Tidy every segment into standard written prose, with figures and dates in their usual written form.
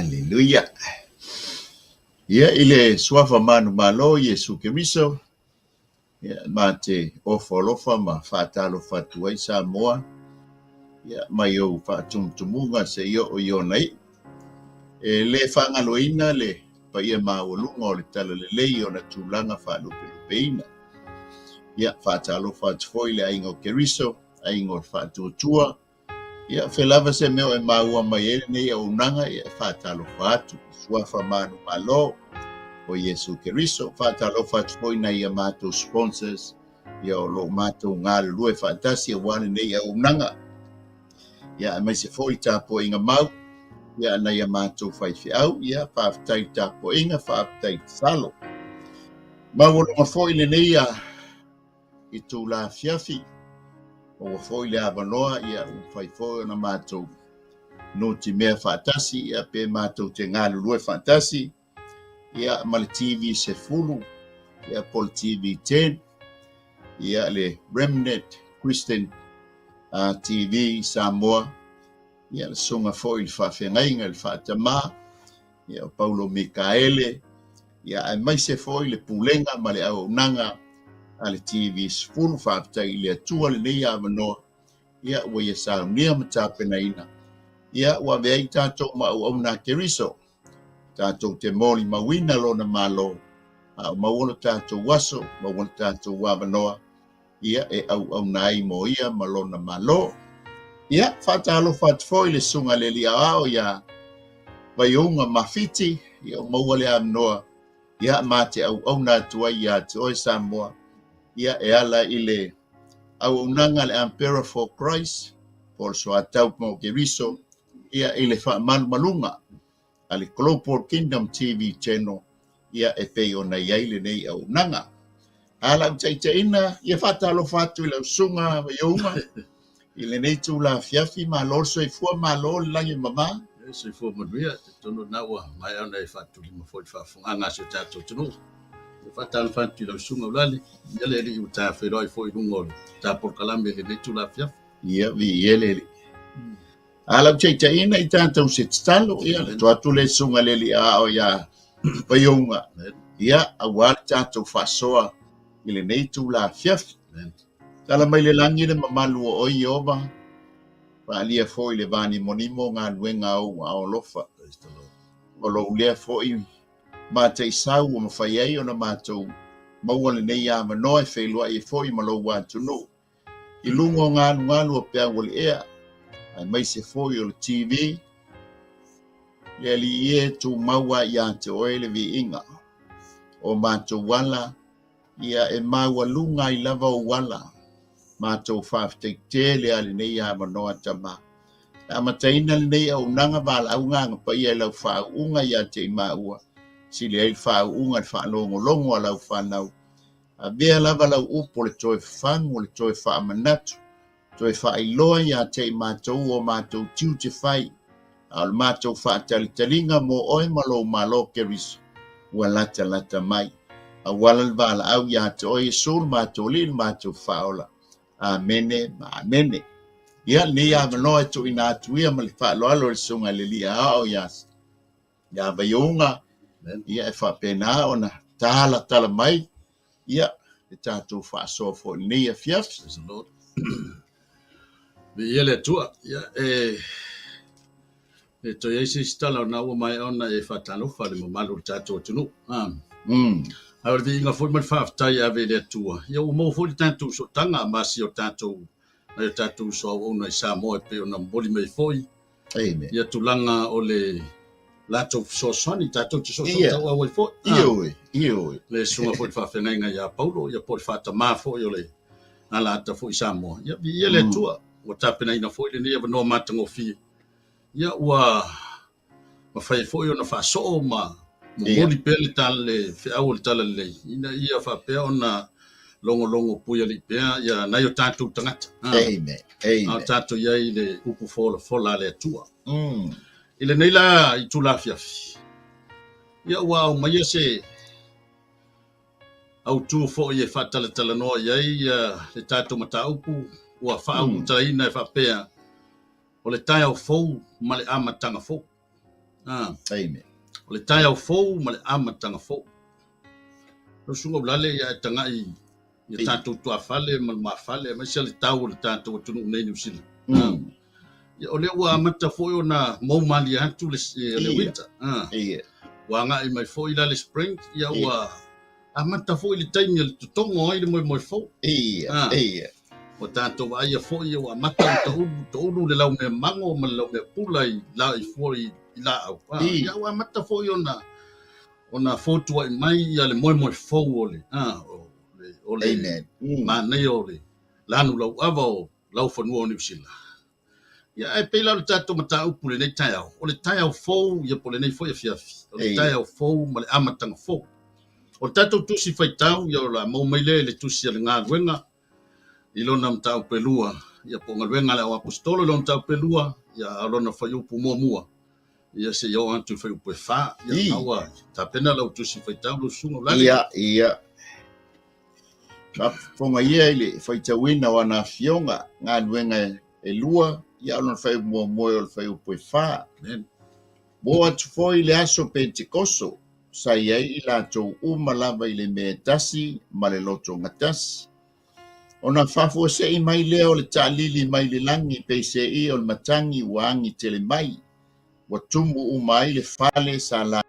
Aleluia. Ia, i le suafa manumalo o Iesu Keriso, ia, ma te ofo alofa ma faatalofa atu ai Samoa, ia, mai ou faatumutumuga seia oo i ona iu. E le faagaloina le paia maualuga o le Talalelei i ona tulaga faalupelupeina. Ia, faatalofa atu foi i le aiga o Keriso, aiga o le Faatuatua, Ia, o fea lava se mea o e maua mai ai lenei auaunaga, ia e faatalofa atu i suafa manumalo o Iesu Keriso. Faatalofa atu foi i nai a matou sponsors, ia o lo o matou galulue faatasi aua lenei auaunaga. Ia, aemaise foi le tapuaiga mau, ia nai a matou faifeau, ia faafetai i le tapuaiga, faafetai i le tatalo. Maualuga foi lenei a itula afiafi, maua foi le avanoa, ia ua mafai foi ona matou nutimea faatasi, ia pe matou te galulue faatasi, ia ma le TV 10, ia po o le TV 10, ia le Remnant Christian TV i Samoa, ia le susuga foi i le faafeagaiga i le faatama, ia o Paulo Mikaele, ia aemaise foi le pulega ma le auaunaga a le TV 10. Faafetai i le Atua lenei avanoa, ia ua ia saunia ma tapenaina, ia ua avea ai tatou ma auauna a Keriso, tatou te molimauina lona Malo, a o maua lo tatou aso, maua lo tatou avanoa, ia e auauna ai mo ia ma lona Malo. Ia, faatalofa atu foi i le Susuga i le Alii Aoao ia Vaiouga Mafiti, ia ua maua le avanoa, ia ma te auauna atu ai ia te oe Samoa, ia e ala i le auaunaga a le Emperor for Christ, po o le Soatau mo Keriso, ia i le faamalumaluga a le Global Kingdom TV Channel, ia e pei ona i ai lenei auaunaga. A lau taitaiina, ia faatalofa atu i lau susuga Vaiouga i lenei itula afiafi, malo le soifua, malo le lagi e mama. E soifua manuia, talitonu lena ua maea ona e faatulima foi i le faafofogaaga a si o tatou atunuu. E faatalofa atu i lau susuga Ulali, ia le alii ua ta feiloai foi i luga o le ta polokalame i lenei itula afiafi. Ia, viia le Alii. A lau taitaiina i tatou se tatalo, ia, tuu atu le susuga i le Alii Aoao ia Vaiouga, ia, aua le tatou faasoa i lenei itula afiafi. Tala mai le lagi le mamalu o oe Ieova, faaalia foi le vanimonimo o galuega a ou aao alofa. O lou lea foi mataisau ua mafai ai ona matou maua lenei avanoa e feiloai ai foi ma lou atunuu. I luga o galugalu o peau o le ea, aemaise foi o le TV, le Alii e, tumau lava ia te oe le viiga. O matou ala, ia e maualuga ai lava ou ala. Matou faafetai tele lava lenei avanoa Tama. E amataina lenei auaunaga valaau Agaga Paia i lau faauuga ia te i maua, sili ai le faauuga i le faalogologo a lau fanau. Avea lava lau upu o le toe fafagu, o le toe faamanatu, toe faailoa ia te i matou o matou tiute fai, a o le matou faatalitaliga mo oe ma lou Malo Keriso ua latalata mai. Auala le valaau ia te oe Iesu le matou Alii le matou Faaola. Amene ma amene. Ia, lenei avanoa e tuuina atu ia ma le faaaloalo i le Susuga i le Alii Aoao ia ia Vaiouga, ia e faapena ona talatala mai ia le tatou faasoa foi i lenei afiafi. Praise the Lord. Viia le Atua. Ia, e e toe ai se isi tala ona ua maea ona e faatalofa i le mamalu o le tatou atunuu. Ah. Ae o le viiga foi ma le faafetai e ave i le Atua, ia ua maua foi le tatou sootaga ma si o tatou nai o tatou uso auauna i Samoa e pei ona momoli mai foi Amen. Ia tulaga o le latou fesoasoani, tatou te soosoo ai foi. Ioe, ioe. Le susuga foi i le faafeagaiga ia Paulo, ia po o le faatamā foi o le alaata foi i Samoa. Ia, viia le Atua, ua tapenaina foi lenei avanoa matagofie. Ia, ua mafai foi ona faasoo ma momoli pea le tala, le feau o le Talalelei, ina ia faapea ona logologo puialii pea ia nai o tatou tagata. Amen. Amen. A o tatou i ai i le upu folafola a le Atua. I lenei la itula afiafi, ia ua aumaia se autu foi e faatalatalanoa i ai ia le tatou mataupu ua faaulutalaina e faapea, o le taeao fou ma le amataga fou. Amen. O le taeao fou ma le amataga fou. Lau Susuga Ulalei ia e taga'i i a tatou tuafale ma le mafale aemaise le tau o le tatou atunuu nei Niu Sila. Ia, o lea ua amata foi ona mou malie atu le, le winter. Ua agai mai foi la le spring, ia ua amata foi le taimi o le totogo ai le moemoe fou. Ua tatou vaaia foi ua amata ona taulu, taulu le laumea mago ma le laumea pula i la i fua i laau. Ia ua amata foi ona ona fotuai mai ia le moemoe fou o le o le manaia o le lanu lauava o laufanua o Niu Sila. Ia, ae pei la o le tatou mataupu i lenei taeao, o le taeao fou, ia po o lenei foi afiafi, o le taeao fou ma le amataga fou. O le tatou tusi faitau, ia o le a maua mai lea i le tusi a le galuega i lona mataupu e lua, ia po o galuega a le Auaposetolo i lona mataupu e lua, ia a o lona fuaiupu muamua, ia seia oo atu i le fuaiupu e fa. Ia, lena ua tapena lau tusi faitau lau susuga Ulale. Ia, ia. Faafofoga ia i le faitauina o ana afioga, galuega e lua, ia o lona fuaiupu muamua o le fuaiupu e fa. Amen. Ua oo atu foi le aso Penetekoso, sa i ai i latou uma lava i le mea e tasi ma le loto gatasi. Ona faafuasei mai lea o le taalili mai le lagi peiseai o le matagi ua agi tele mai, ua tumu uma ai le fale sa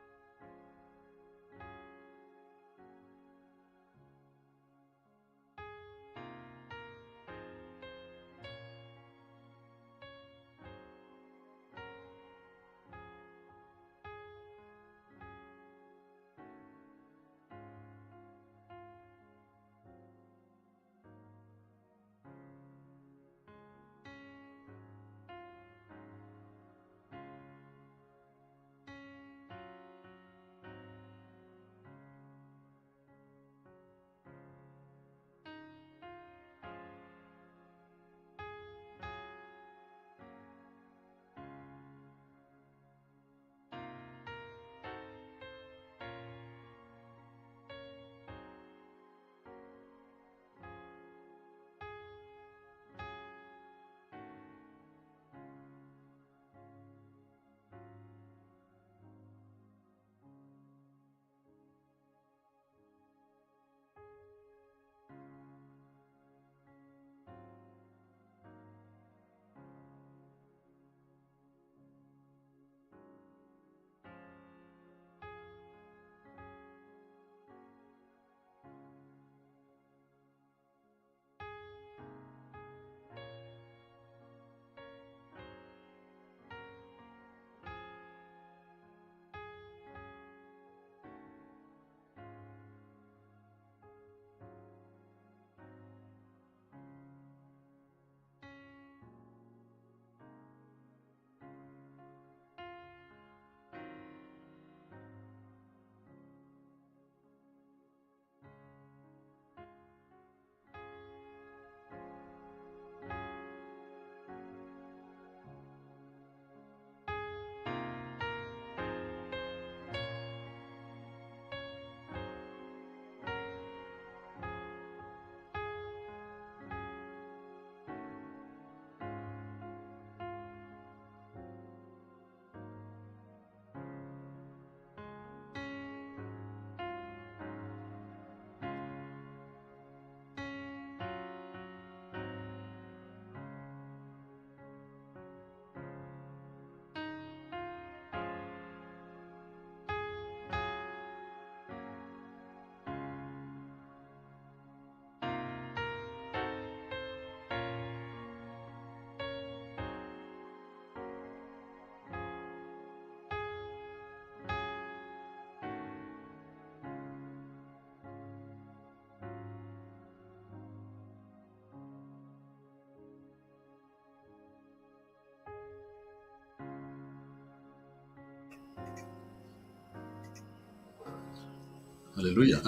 Aleluia.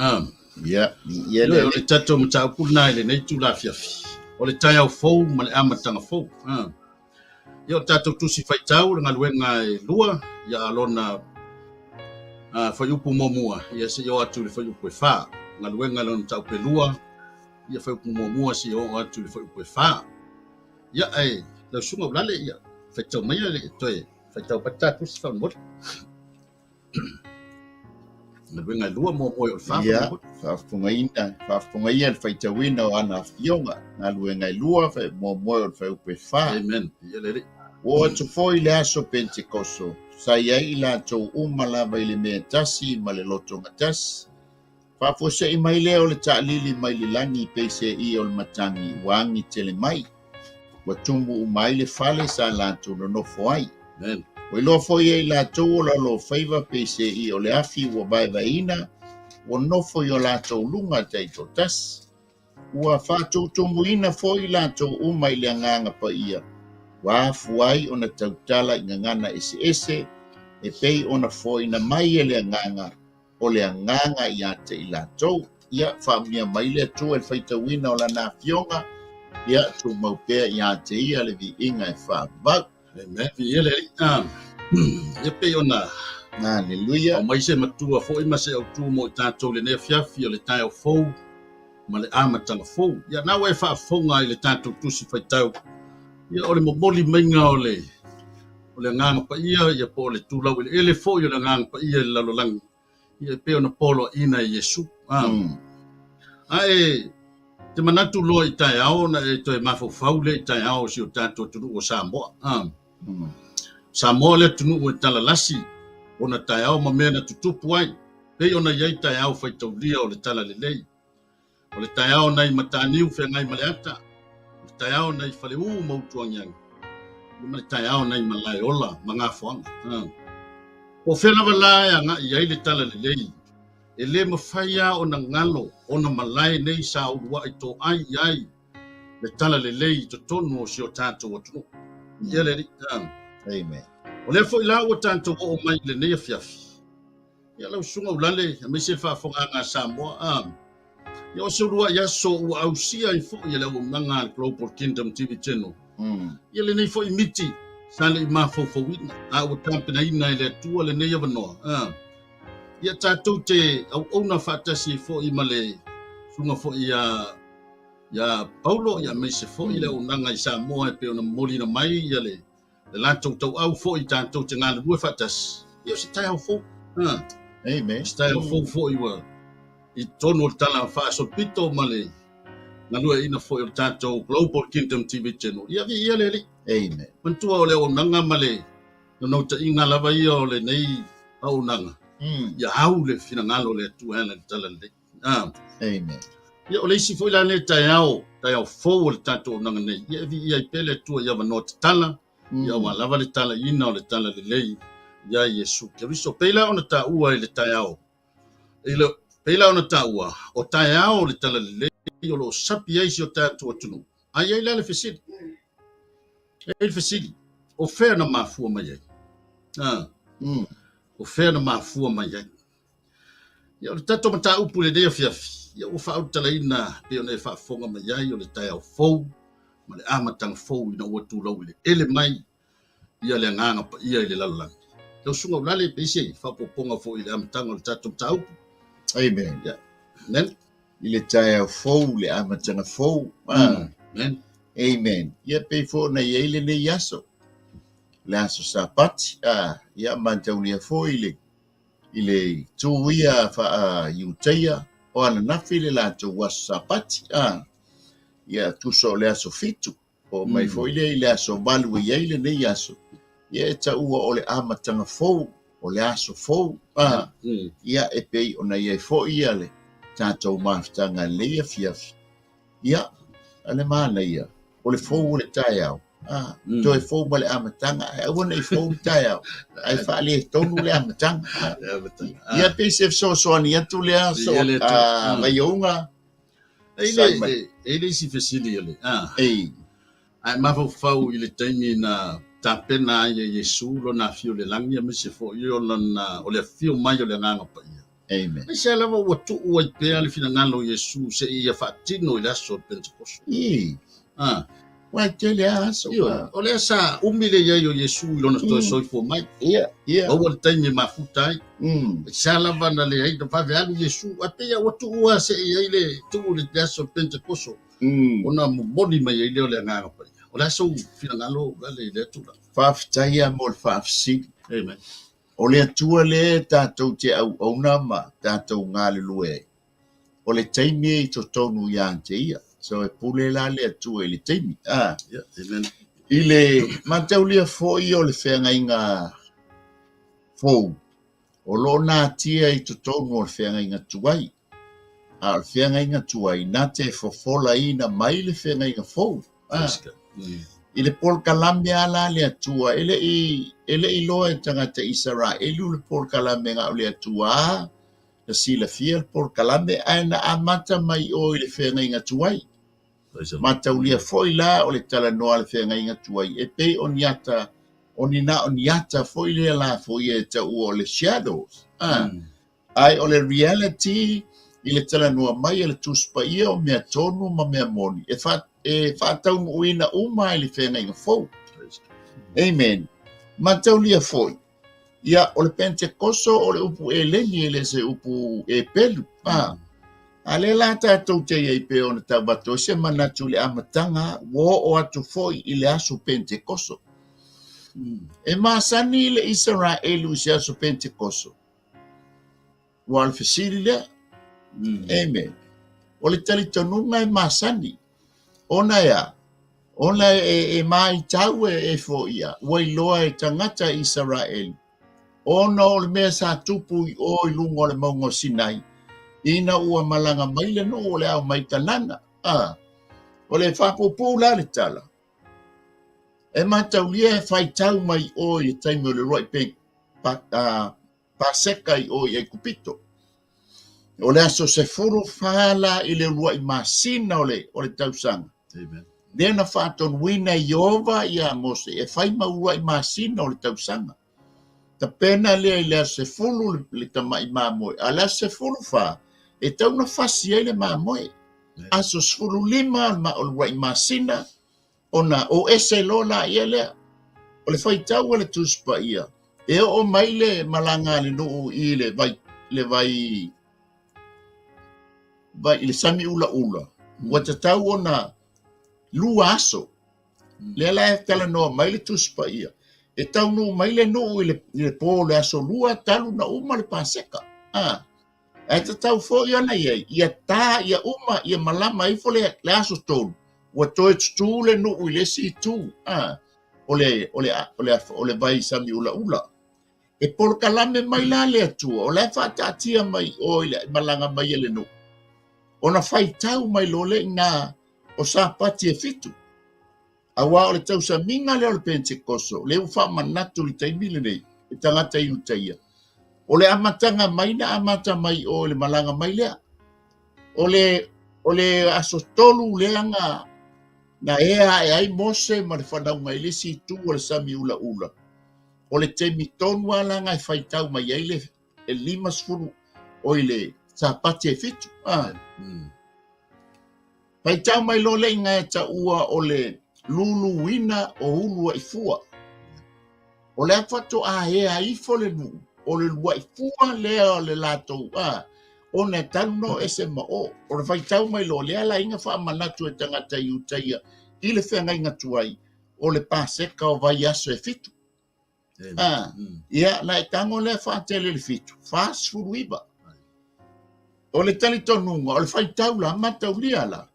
Ia, ia le o le tatou mataupu lena i lenei itula afiafi. O le taeao fou ma le amataga fou. Ia o le tatou tusi faitau le galuega e lua, ia a lona fuaiupu muamua, ia seia oo atu i le fuaiupu e fa. Galuega i lona mataupu e lua, ia fuaiupu muamua seia oo atu i le fuaiupu e fa. Ia ae lau susuga Ulalei, ia faitau maia le toe faitau mai le ta tusi faamolemole. Galuega e lua muamua e o le fa. Ia, faafofogaina, faafofogaia le faitauina o ana afioga. Galuega e lua, muamua e o le fuaiupu e 4. Amen. Ia le Alii. Ua oo atu foi le aso Pentekoso, sa i ai i latou uma lava i le mea e tasi ma le loto gatasi. Faafuasei mai lea o le taalili mai le lagi peiseai o le matagi ua agi tele mai. Ua tumu uma ai le fale sa latou nonofo ai. Amen. Ua iloa foi e i latou o lalo o faiva peiseai o le afi ua vaevaeina, ua nofo i o latou luga taitoatasi. Ua faatutumuina foi i latou uma i le Agaga Paia, ua afua ai ona tautala i gagana eseese e pei ona foaina mai e le Agaga o le Agaga ia te i latou. Ia, faamanuia mai le Atua i le faitauina o Lana Afioga, ia tumau pea ia te Ia le viiga e faavavau. Amen. Viia le Alii. Ia pei ona Aleluia. Aumai se matua foi ma se autu mo i tatou i lenei afiafi o le taeao fou ma le amataga fou. Ia na ua e faafofoga i le tatou tusi faitau, ia o le momoli maiga o le o le Agaga Paia, ia po o le tulau eleele foi o le Agaga Paia i le lalolagi, ia e pei ona poloaiina e Iesu. Ae te manatu loa i taeao ona e toe mafaufau lea i taeao o si o tatou atunuu o Samoa. Samoa le atunuu e talalasi ona taeao ma mea na tutupu ai, pei ona i ai taeao faitaulia o le talalelei. O le taeao nai Mataniu feagai ma le ata, o le taeao nai Faleu ma Utuagiagi, ma le taeao nai Malaeola ma Gafoaga. Po o fea lava la e agai i ai le talalelei, e le mafai lava ona galo ona malae nei sa uluai toai i ai le talalelei i totonu o si o tatou atunuu. Ia le Alii. Amen. O lea foi la ua tatou oo mai i lenei afiafi, Ia lau susuga Ulale, aemaise le faafofogaaga a Samoa, a. Ia o se uluai aso ua ausia ai foi e le auaunaga a le Global Kingdom TV Channel. Ia lenei foi miti sa le i mafaufauina, a ua tapenaina e le Atua lenei avanoa. A. Ia tatou te auauna faatasi ai foi ma le susuga foi ia ia Paulo, ia aemaise foi le auaunaga i Samoa e pei ona momoliina mai ia le le latou tauau foi tatou te galulue faatasi, ia o se taeao fou. Ha. Amen. Se taeao fou foi ua i totonu o le tala faasolopito ma le galueaiina foi o le tatou Global Kingdom TV Channel. Ia viia le Alii. Amen. Manatua o le auaunaga ma le naunautaiga lava ia o lenei auaunaga. Ia au le finagalo o le Atua e ala i le tala lelei. Amen. Ia o le isi foi la lenei taeao, taeao fou o le tatou auaunaga nei, ia e viia ai pea le Atua i avanoa tatala, ia aua lava le talaiina o le talalelei ia Iesu Keriso. Pei la ona taua i le taeao, i le, pei la ona taua, o taeao o le talalelei o lo o sapi ai si o tatou atunuu. A i ai la le fesili, e i ai le fesili, o fea na mafua mai ai? O fea na mafua mai ai? Ia, o le tatou mataupu i lenei afiafi, ia ua faaulutalaina pei ona e faafofoga mai ai o le taeao fou ma le amataga fou ina ua tulou eleele mai ia le Agaga Paia i le lalolagi. Lau Susuga Ulale, pe i se faaopoopoga foi i le amataga o le tatou mataupu? Amen. Ia, amen. I le taeao fou, le amataga fou. Amen. Amen. Ia pei foi ona i ai lenei aso, le aso Sapati. Ia, mataulia foi le i le itu ia faa-Iutaia o ananafi le latou aso Sapati, a, ia tusa o le aso 7, oo mai foi lea i le aso 8 e i ai lenei aso, ia e taua o le amataga fou, o le aso fou, a, ia e pei ona i ai foi ia le tatou mafutaga i lenei afiafi. Ia, a le manaia, o le fou o le taeao, a, toe fou ma le amataga, ae aua ne i fou le taeao, ae faaletonu le amataga. Ia, pei se fesoasoani atu lea, so, Vaiouga. E i le isi fesili o le, a, ae mafaufau i le taimi na tapena ai e Iesu lona afio i le lagi, aemaise foi o lona, o le afio mai o le Agaga Paia. Amen. Aisea lava ua tuu ai pea le finagalo o Iesu seia ia faatino i le aso o le Pentekoso? Ii. Ua e tele a aso. Ioe. O lea sa umi le i ai o Iesu i lona toe soifua mai. Ia, ia. Maua le taimi e mafuta ai. Aisea lava na leai na vave alu Iesu, ae pei ua tuu lava seia i ai le tuu i le aso o le Pentekoso. Ona momoli mai ai lea o le Agaga Paia. O le a sou finagalo i lea tulaga? Faafetai lava mo le faafesili. Amen. O le Atua lea tatou te auauna ma tatou galulue ai, o le taimi e i totonu ia te ia. So e pule la le Atua i le taimi. Ah. Yeah, amen. I le mataulia foi o le feagaiga fou, o lo o natia i totonu o le feagaiga tuai. A o le feagaiga tuai, na te fofolaina mai le feagaiga fou. Ah. I le polokalame a la le Atua, e le i iloa e tagata Isaraelu le polokalame na o le Atua a, na silafia le polokalame, ae na amata mai o i le feagaiga tuai. Mataulia foi la o le talanoa a le feagaiga tuai, e pei o ni ata, o ni na o ni ata foi lea la foi e taua o le shadows. Ah. Ae o le reality i le talanoa mai a le Tusi Paia o mea tonu ma mea moni e, fa, e faataunuuina uma i le feagaiga fou. Amen. Mataulia foi, ia, o le Pentekoso o le upu Eleni e le se upu Epelu. Ah. A lea la tatou te iai pei ona tau atu ai se manatu i le amataga, ua oo atu foi i le aso Pentekoso. E masani le Isaraelu i se aso Pentekoso. Ua o le fesili lea. Amen. O le talitonuga e masani. Ona e a? Ona e, e maitau e, e foia, ua iloa e tagata Isaraelu. Ona o le mea sa tupu i o i luga o le mauga o Sinai, ina ua malaga mai le nuu o le ao mai Kanana. A, o le faapuupuu la le tala, e mataulia e faitau mai o i le taimi o le uluai pe, pa, Paseka i o i Aikupito. O le aso 14 la i le uluai masina o le, o le tausaga. Amen. Lea na faatonuina e Ieova iā Mose e fai ma uluai masina o le tausaga. Tapena lea i le aso 10 le, le tamai mamoe, a le aso 14 e tau na fasi ai le mamoe. Aso 15 o le uluai masina, ona o ese loa laia lea. O le faitau a le Tusi Paia, e oo mai le malaga a le nuu i le vai, le vai, vai i le sami ulaula, ua tatau ona lua aso. Lea la e talanoa mai le Tusi Paia, e taunuu mai le nuu i le, i le pō o le aso lua talu na uma le Paseka. Ah. Ae tatau foi ona i ai, ia tā, ia uma, ia malama ifo le, le aso tolu, ua toe tutū le nuu i le isi itu, a, o le, o le, o le, o le vai sami ulaula. E polokalame mai la le Atua, o la e faataatia mai o i le malaga mai a le nuu, ona faitau mai loa lea i ina o Sapati e fitu. Aua o le tausamiga lea o le Pentekoso, lea ua faamanatu i le taimi lenei e tagata Iutaia, o le amataga mai na amata mai o i le malaga mai lea. O le, o le aso tolu lea na, na ea ae ai Mose ma le fanauga i le isi itu o le sami ulaula. O le taimi tonu lava la na e faitau mai ai le e 50 o i le Sapati e fitu. Ah. Faitau mai loa le iga e taua o le luluina o uluai fua. O le a faatoa ea ifo le nuu, o le luai fua lea o le latou a, ona e talu na o ese ma o. O le faitau mai loa lea la iga faamanatu e tagata Iutaia i le feagaiga tuai o le Paseka o vaiaso e fitu. A, ia, na e tago lea faatele i le fitu, 49. O le talitonuga, o le faitau la, mataulia la.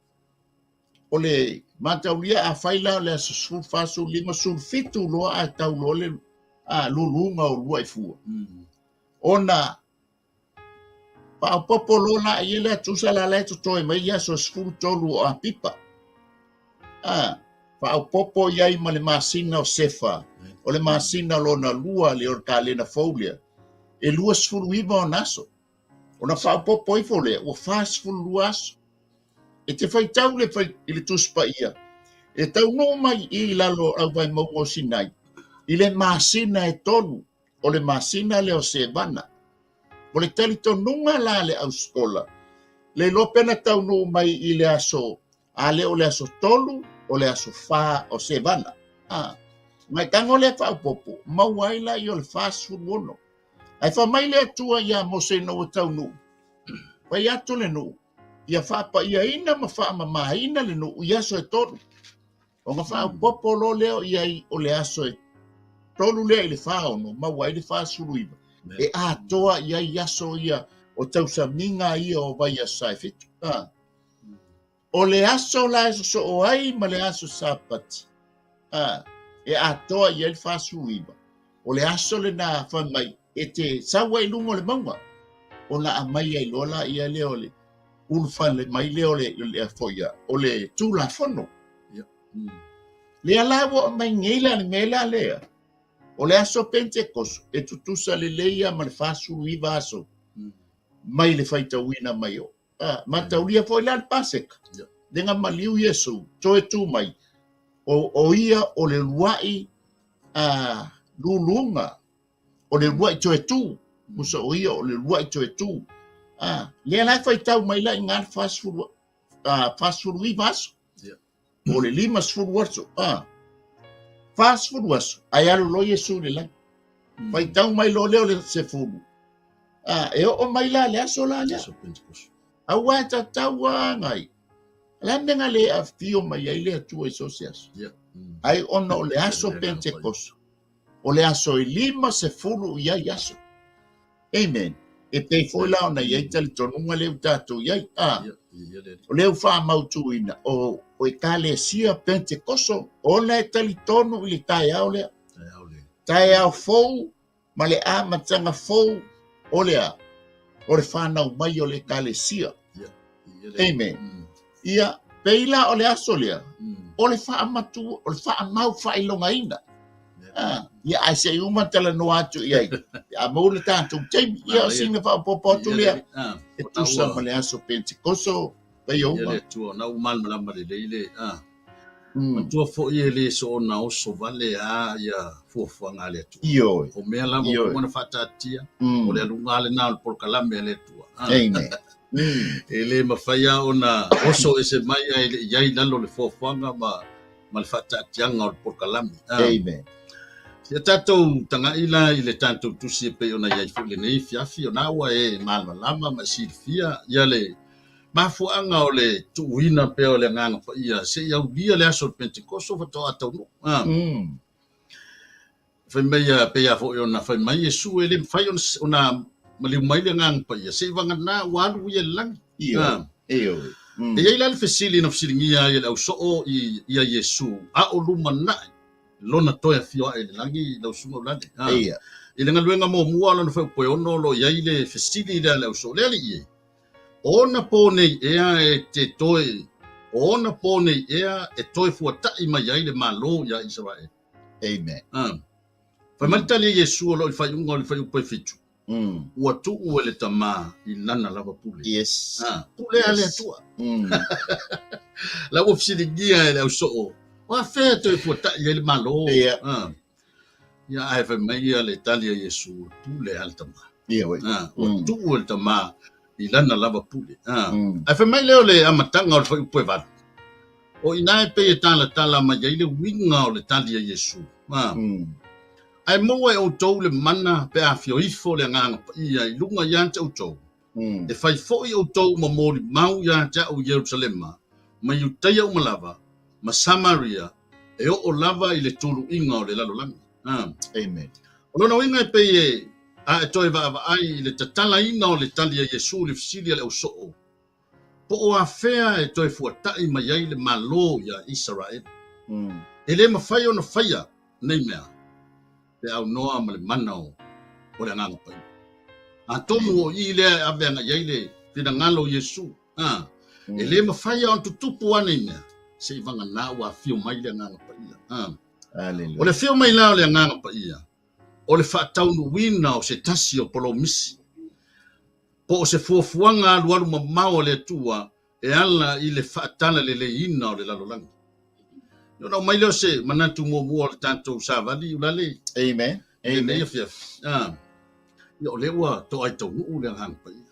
O le mataulia a fai la o le aso 14, 15, 17 loa ae tau loa le a, luluga o lua i fua. Ona Faaopoopo loa laia lea tusa la la e totoe mai i aso 13 o Apipa. A, faaopoopo i ai ma le masina o Sefa, o le masina lona lua lea o le kalena fou lea, e 29 ona aso. Ona faaopoopo ifo lea, ua 42 aso. E te faitau le fai, i le Tusi Paia, e taunuu mai i lalo o auvaemauga o Sinai, i le masina e tolu o le masina lea o Sevana. O le talitonuga la a le ausikola, le iloa pe na taunuu mai i le aso, a le o le aso tolu, o le aso fa o Sevana. A, ngai tago lea faaopoopo, maua ai la i o le 46. Ae fai mai le Atua iā Mose ina ua taunuu, fai atu le nuu, ia faapaiaina ma faamamaina le nuu i aso e tolu. Ona faaopoopo loa lea i ai o le aso e 3 lea i le 46 maua ai le 49 e atoa i ai aso ia o tausamiga ia o vaiaso e 7. O le aso la e sosoo ai ma le aso Sapati, e atoa i ai le 49, o le aso lena fai mai e te sau ai i luga o le mauga, ona aumai ai loa laia lea o le ulufale mai lea o le foi ia, o le Tulafono. Lea la ua aumai nei la le mea la lea, o le aso Pentekoso e tutusa lelei lava ma le 49 aso mai le faitauina mai o. Mataulia foi la le Paseka, lea na maliu Iesu, toe tu mai, o ia o le uluai luluga, o le uluai toe tu, musa o ia o le uluai toe tu. Lea la e faitau mai la i ina le 49 aso, po o le 50 aso, 40 aso, ae alu loa Iesu i le lagi. Faitau mai loa lea o le 10, e oo mai la le aso la lea. Aua e tatau lava ngai. O le a le mea na le afifio mai ai le Atua i so o se aso? Ai ona o le aso Pentekoso, o le aso e 50 i ai aso. Amen. E pei foi la ona i ai talitonuga lea ua tatou i ai. O lea ua faamautuina o Ekalesia Pentekoso ona e talitonu i le taeao lea. Taeao fou ma le amataga fou o le a? O le fanau mai o le Ekalesia. Amen. Ia, pei la o le aso lea, o le faamatu, o le faamau faailogaina. Ia, ae se i uma talanoa atu i ai. A maua le tatou taimi, ia o sina faaopoopo atu lea. E tusa ma le aso Pentekoso, paia uma. Ia le Atua, na ua malamalama lelei le, Manatua foi e le soona oso vale a ia fuafuaga a le Atua. Ioe. O mea lava ua uma ona faataatia, o le aluga lava lena o le polokalame a le Atua. Amen. E le mafai lava ona oso ese mai ae le i ai i lalo o le fuafuaga ma ma le faataatiaga o le polokalame. Amen. Ia tatou taga'i la i le tatou tusi e pei ona i ai foi lenei afiafi, o na ua e malamalama ma e silafia ia le mafuaaga o le tuuina pea o le Agaga Paia se i aulia le aso o le Pentekoso faatoa taunuu. Fai mai e pei lava foi ona fai mai Iesu e le mafai ona maliu mai le Agaga Paia se i vagana ua alu ia i le lagi. Ioe. Ioe. E i ai la le fesili na fesiligia ai e le ausoo ia Iesu, a o lumanai lona toe afio ae i le lagi lau susuga Ulalei? Eia. I le galuega muamua o lona fuaiupu e 6 o lo o i ai le fesili lea a le ausoo, Le Alii e, o ona pō nei ea e te toe, o ona pō nei ea e toe fuataʻi mai ai le Malo iā Isaraele? Amen. Fai mai le tali a Iesu o lo o i le faaiuga o le fuaiupu e 7, Ua tuu e le Tama i lana lava pule. Yes. Pule a le Atua. La ua fesiligia e le ausoo, o afea e toe fuataʻi ai le Malo? Ia. Ia, ae fai mai ia le tali a Iesu, pule a le Tama. Ioe. Ua tuu e le Tama i lana lava pule. Ae fai mai lea o le amataga o le fuaiupu e 8, o i ina e pei e talatala mai ai le uiga o le tali a Iesu. Ae maua e outou le mana pe a afio ifo le Agaga Paia i luga ia te outou, e fai foi outou ma molimau ia te au i Ierusalema, ma Iutaia uma lava, ma Samaria, e oo lava i le tuluiga o le lalolagi. Amen. O lona uiga e pei e a e toe vaavaai i le tatalaina o le tali a Iesu i le fesili a le ausoo, Po o afea e toe fuataʻi mai ai le Malo iā Isaraele. E le mafai ona faia nei mea pe aunoa ma le mana o le Agaga Paia. Atonu o i lea e ave agai ai le finagalo o Iesu, e le mafai ona tutupu a nei mea se i vagana ua afio mai le Agaga Paia. O le afio mai la o le Agaga Paia, o le faataunuuina o se tasi o polomisi, po o se fuafuaga alualu mamao a le Atua e ala i le faatalaleleiina o le lalolagi. Ona oo mai lea o se manatu muamua o le tatou savali, Ulalei. Amen. I lenei afiafi. Ia, o lea ua toai taunuu le Agaga Paia.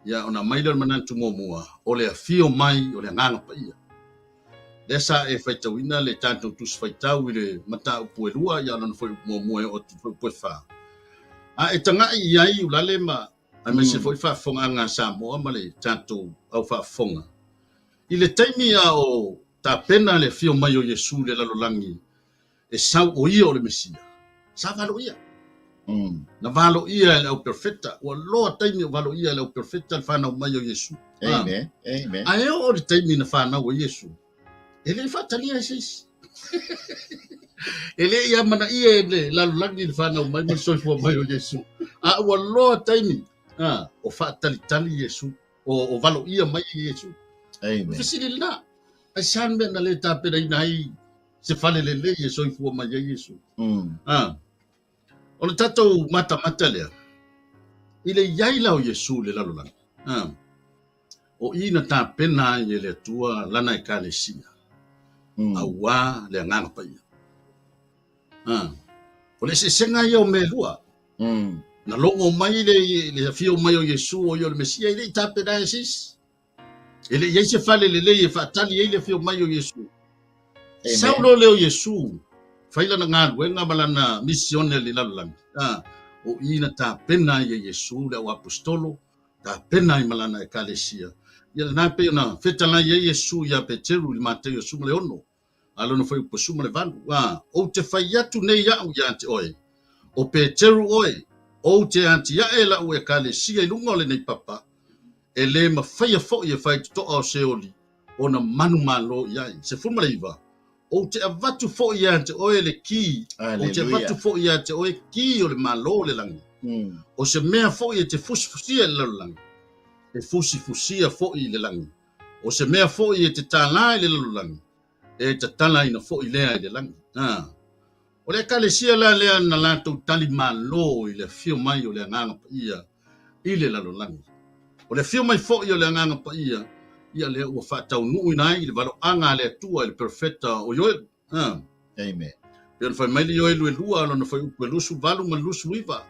Ia, ona aumai lea o le manatu muamua, o le afio mai o le Agaga Paia. Lea sa e faitauina le tatou Tusi Faitau i le mataupu e 2, ia lona fuaiupu muamua e oo atu i le fuaiupu e 4. A e taga'i i ai Ulalei ma aemaise foi faafofogaaga a Samoa ma le tatou au faafofoga, i le taimi a o tapena le afio mai o Iesu i le lalolagi. e sau o ia o le Mesia, sa valoia. Na valoia e le au perofeta, ua loa taimi o valoia e le au perofeta le fanau mai o Iesu. Amen. Amen. Ae oo i le taimi na fanau ai Iesu, e le i faatalia e se isi. E le i amanaia e le lalolagi le fanau mai ma le soifua mai o Iesu. A ua loa taimi a, o faatalitali Iesu, o valoia mai Iesu. Amen. Fesili lena, aisea le mea na le tapenaina ai se fale lelei e soifua mai ai Iesu? A, o le tatou matamata lea, i le i ai la o Iesu i le lalolagi, a, o i na tapena ai e le Atua lana Ekalesia, auā le Agaga Paia. A, o le eseesega ia o mea e lua. Na logo mai le afio mai o Iesu o ia o le Mesia, e le i tapena e se isi. E le i ai se fale lelei e faatali ai le afio mai o Iesu. Sau loa lea o Iesu, fai lana galuega ma lana misione i le lalolagi. A, o i na tapena ai e Iesu le au aposetolo, tapena ai ma lana Ekalesia. Ia lena e pei ona fetalai ai Iesu ia Peteru i le Mataio 16, a lona fuaiupu 18, a, Ou te fai atu nei au ia te oe, o Peteru oe, ou te atiae la'u Ekalesia i luga o lenei papa, e lē mafaia fo'i e faitotoa o Seoli ona manumalo i ai. 19, Ou te avatu fo'i ia te oe le ki, ou te avatu fo'i ia te oe ki o le Malo o le lagi. O se mea fo'i e te fusifusia i le lalolagi, e fusifusia fo'i i le lagi. O se mea fo'i e te tālā i le lalolagi, e tatalaina fo'i lea i le lagi. A. O le Ekalesia la lea na latou tali malo i le afio mai o le Agaga Paia i le lalolagi. O le afio mai fo'i o le Agaga Paia, ia lea ua faataunuuina ai le valoaga a le Atua i le perofeta o Ioelu. A. Amen. Pei ona fai mai le Ioelu e lua, lona fuaiupu e 28 ma le 29,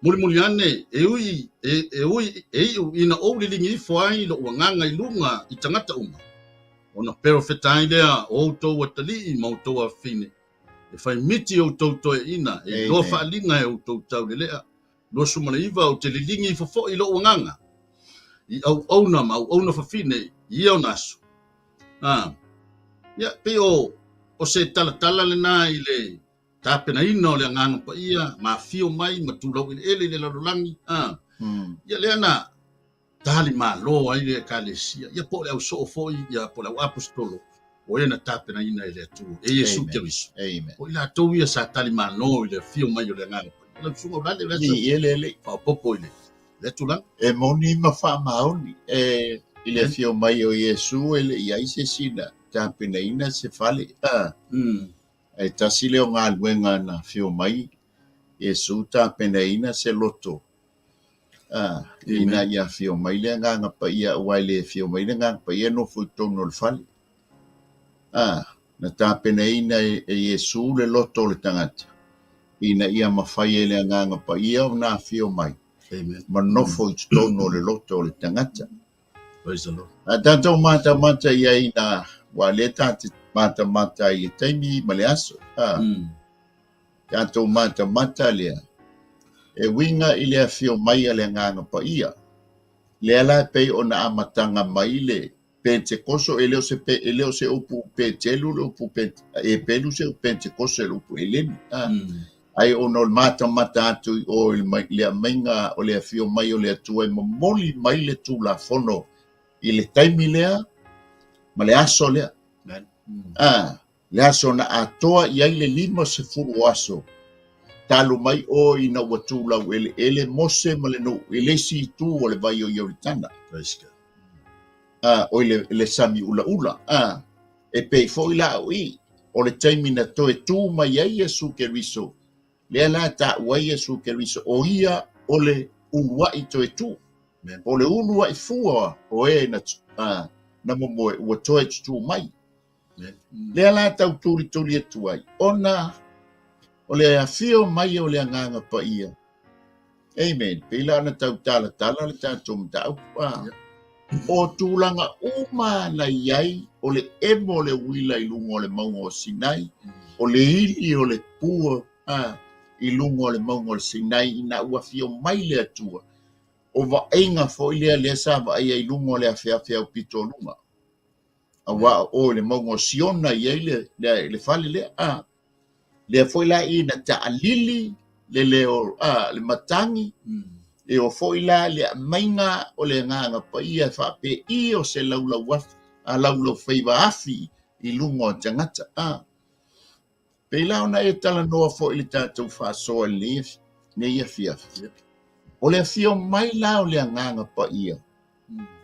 Mulimuli ane, e ui, e, e ui, e iu ina ou liligi ifo ai lo'u agaga i luga i tagata uma, ona perofeta ai lea o outou atalii ma outou afafine, e fai miti outou toeaiina, e iloa faaaliga e outou taulelea. 29 ou te liligi ifo fo'i i lo'u agaga i auauna ma auauna fafine i ia ona aso. A, ia, pei o, o se talatala lena i le tapenaina o le Agaga Paia ma afio mai ma tulau eleele i le lalolagi. A, ia lea na tali malo ai le Ekalesia, ia po o le au soo foi, ia po o le au aposetolo, o e na tapenaina e le Atua, e Iesu Keriso. O i latou ia sa tali malo i le afio mai o le Agaga Paia. Lau Susuga Ualale, o le a se le faaopoopo i lea tulaga? E moni ma faamaoni, e i le afio mai o Iesu e le i ai se isi na tapenaina se fale. A, e tasi lea o galuega na afio mai Iesu tapenaina se loto A, ina ia afio mai le Agaga Paia, aua e le afio mai le Agaga Paia e nofo i totonu o le fale. A, na tapenaina e Iesu le loto o le tagata, ina ia mafai e le Agaga Paia ona afio mai ma nofo i totonu o le loto o le tagata. A tatou matamata i ai ina, aua o lea ta te matamata i le taimi ma le aso. A. Tatou matamata lea e uiga i le afio mai a le Agaga Paia. Lea la e pei ona amataga mai le Pentekoso, e le o se, e le o se upu Peteru le upu Epelu se upu Pentekoso le upu Eleni. A, Ae ona o le matamata atu i o i le aumaiga o le afio mai o le Atua e momoli mai le Tulafono i le taimi lea ma le aso lea. A, le aso na atoa i ai le 50 o aso, talu mai o ina ua tu laueleele Mose ma le nuu i le isi itu o le vai o Ioritana, a, oi le, le sami ulaula, a, e pei foi la o i, o le taimi na toe tu mai ai Iesu Keriso, lea la e taua ai Iesu Keriso, o ia o le uluai toe tu, o le uluai fua o e na, a, na momoe ua toe tutū mai. Lea la tau tulituli atu ai, ona o le afio mai o le Agaga Paia. Amen. Pei la ona tau talatala le tatou mataupu. A, o tulaga uma na i ai, o le emo o le uila i luga o le mauga o Sinai, o le ili o le pua a, i luga o le mauga o Sinai, ina ua afio mai le Atua. O vaaiga foi lea lea sa vaaia i luga o le afeafe aupito o luga. Aua o o i le mauga o Siona i ai le, le, le fale lea. A. Lea foi la i na taalili le leo a le matagi e oo foi la i le aumaiga o le Agaga Paia e faapei o se laulau afi a laulau faiva afi i luga o tagata a. Pei la ona e talanoa foi i le tatou faasoa i lenei afiafi. O le afio mai la o le Agaga Paia,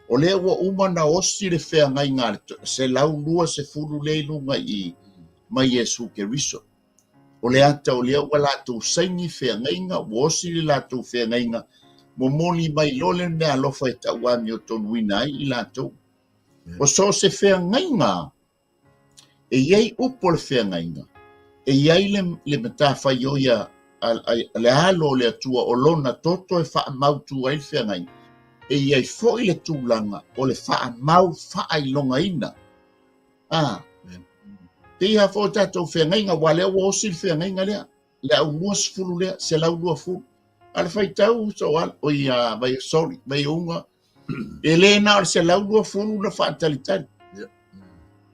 o lea ua uma ona osi le feagaiga a le 120 lea i luga i i mai Iesu Keriso. O le ata o lea ua latou saini feagaiga, ua osi le latou feagaiga, momoli mai loa le meaalofa e tauamiotonuina ai i latou. O so o se feagaiga E i ai upu o le feagaiga, e i ai le matafaioi a le alo o le Atua o lona toto e faamautu ai le feagaiga, e i ai foi le tulaga o le faamau faailogaina. A, pei lava foi o tatou feagaiga, aua o lea ua osi le feagaiga lea, le au 20 lea, 120. A le faitau, Soala, oi, a, sorry, Vaiuga, E le na o le 120 na faatalitali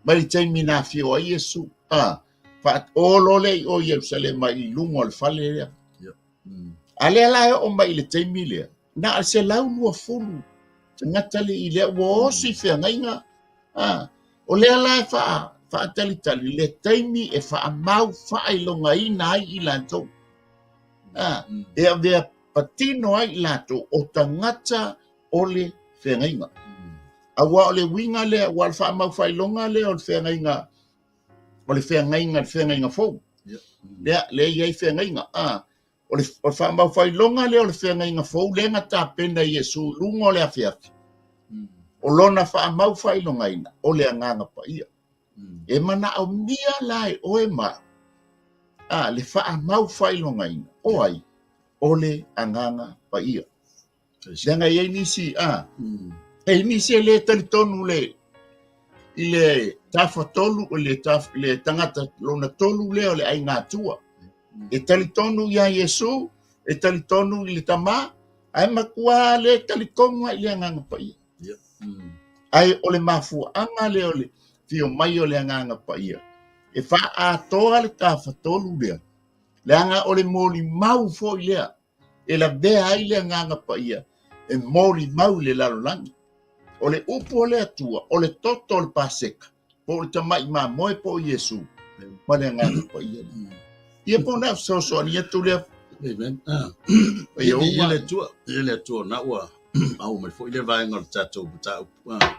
mai le taimi na afio ai Iesu. A, faaolo lea i o Ierusalema i luga o le fale lea. A lea la e oo mai i le taimi lea, na o le 120 tagata le i lea ua osi feagaiga. A, o lea la e faatalitali le taimi e faamau faailogaina ai i latou. A, e avea patino ai i latou o tagata o le feagaiga. Aua o le uiga lea, aua o le faamaufaailoga lea o le feagaiga, o le feagaiga, le feagaiga fou. Lea, lea e i ai feagaiga. A, o le faamaufaailoga lea o le feagaiga fou lea na tapena e Iesu i luga o le afiafi. O lona faamaufaailogaina, o le Agaga Paia. E manaomia la e oe ma au, a, le faamaufaailogaina o ai? O le Agaga Paia. Leaga e i ai nisi, a, e i ai nisi e le talitonu le, i le tafatolu, o le, taf, le tagata lona tolu lea o le Aiga Atua. E talitonu iā Iesu, e talitonu i le Tama, ae matua le talitonu lava i le Agaga Paia. Ae o le mafuaaga lea o le fio mai o le Agaga Paia, e faaatoa le tafatolu lea, leaga o le molimau foi lea e lavea ai le Agaga Paia e molimau i le lalolagi. O le upu a le Atua, o le toto o le Paseka, po o le tamai mamoe po o Iesu, ma le Agaga Paia lea. Ia po o na fesoasoani atu lea. Amen. Ah. Ia ia le Atua, ia le Atua na ua au mai foi le vaega o le tatou mataupu. Ah.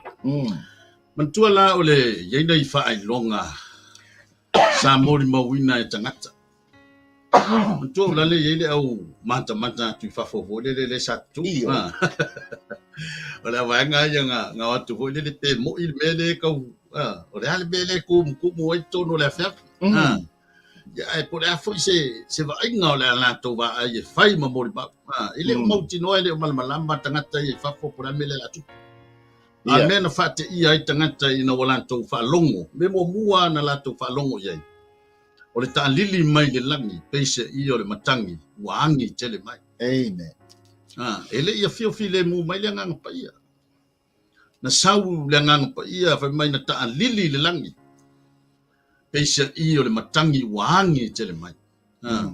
Manatua la o le i ai nai faailoga sa molimauina e tagata. Manatua o lale i ai le au matamata atu i fafo foi lele lea sa tutū. Ah. O le au vaega ia na na o atu foi lele pe mo'i le mea lea tau ah, o le a le mea lea e kumukumu ai totonu o le afiafi. Ah. Ia, ae po o le a foi se, se vaaiga o le a latou vaai e fai ma molimau. Ah, e le o mautinoa, e le o malamalama tagata ia i fafo po o le a le mea lea o le a tupu. A o le mea na faateia ai tagata ina ua latou faalogo, mea muamua na latou faalogo i ai, o le taalili mai le lagi, peiseai o le matagi ua agi tele mai. Amen. Ah, e le i afio filemu mai le Agaga Paia. Na sau le Agaga Paia fai mai na taalili i le lagi, peiseai o le matagi ua agi tele mai. Ah.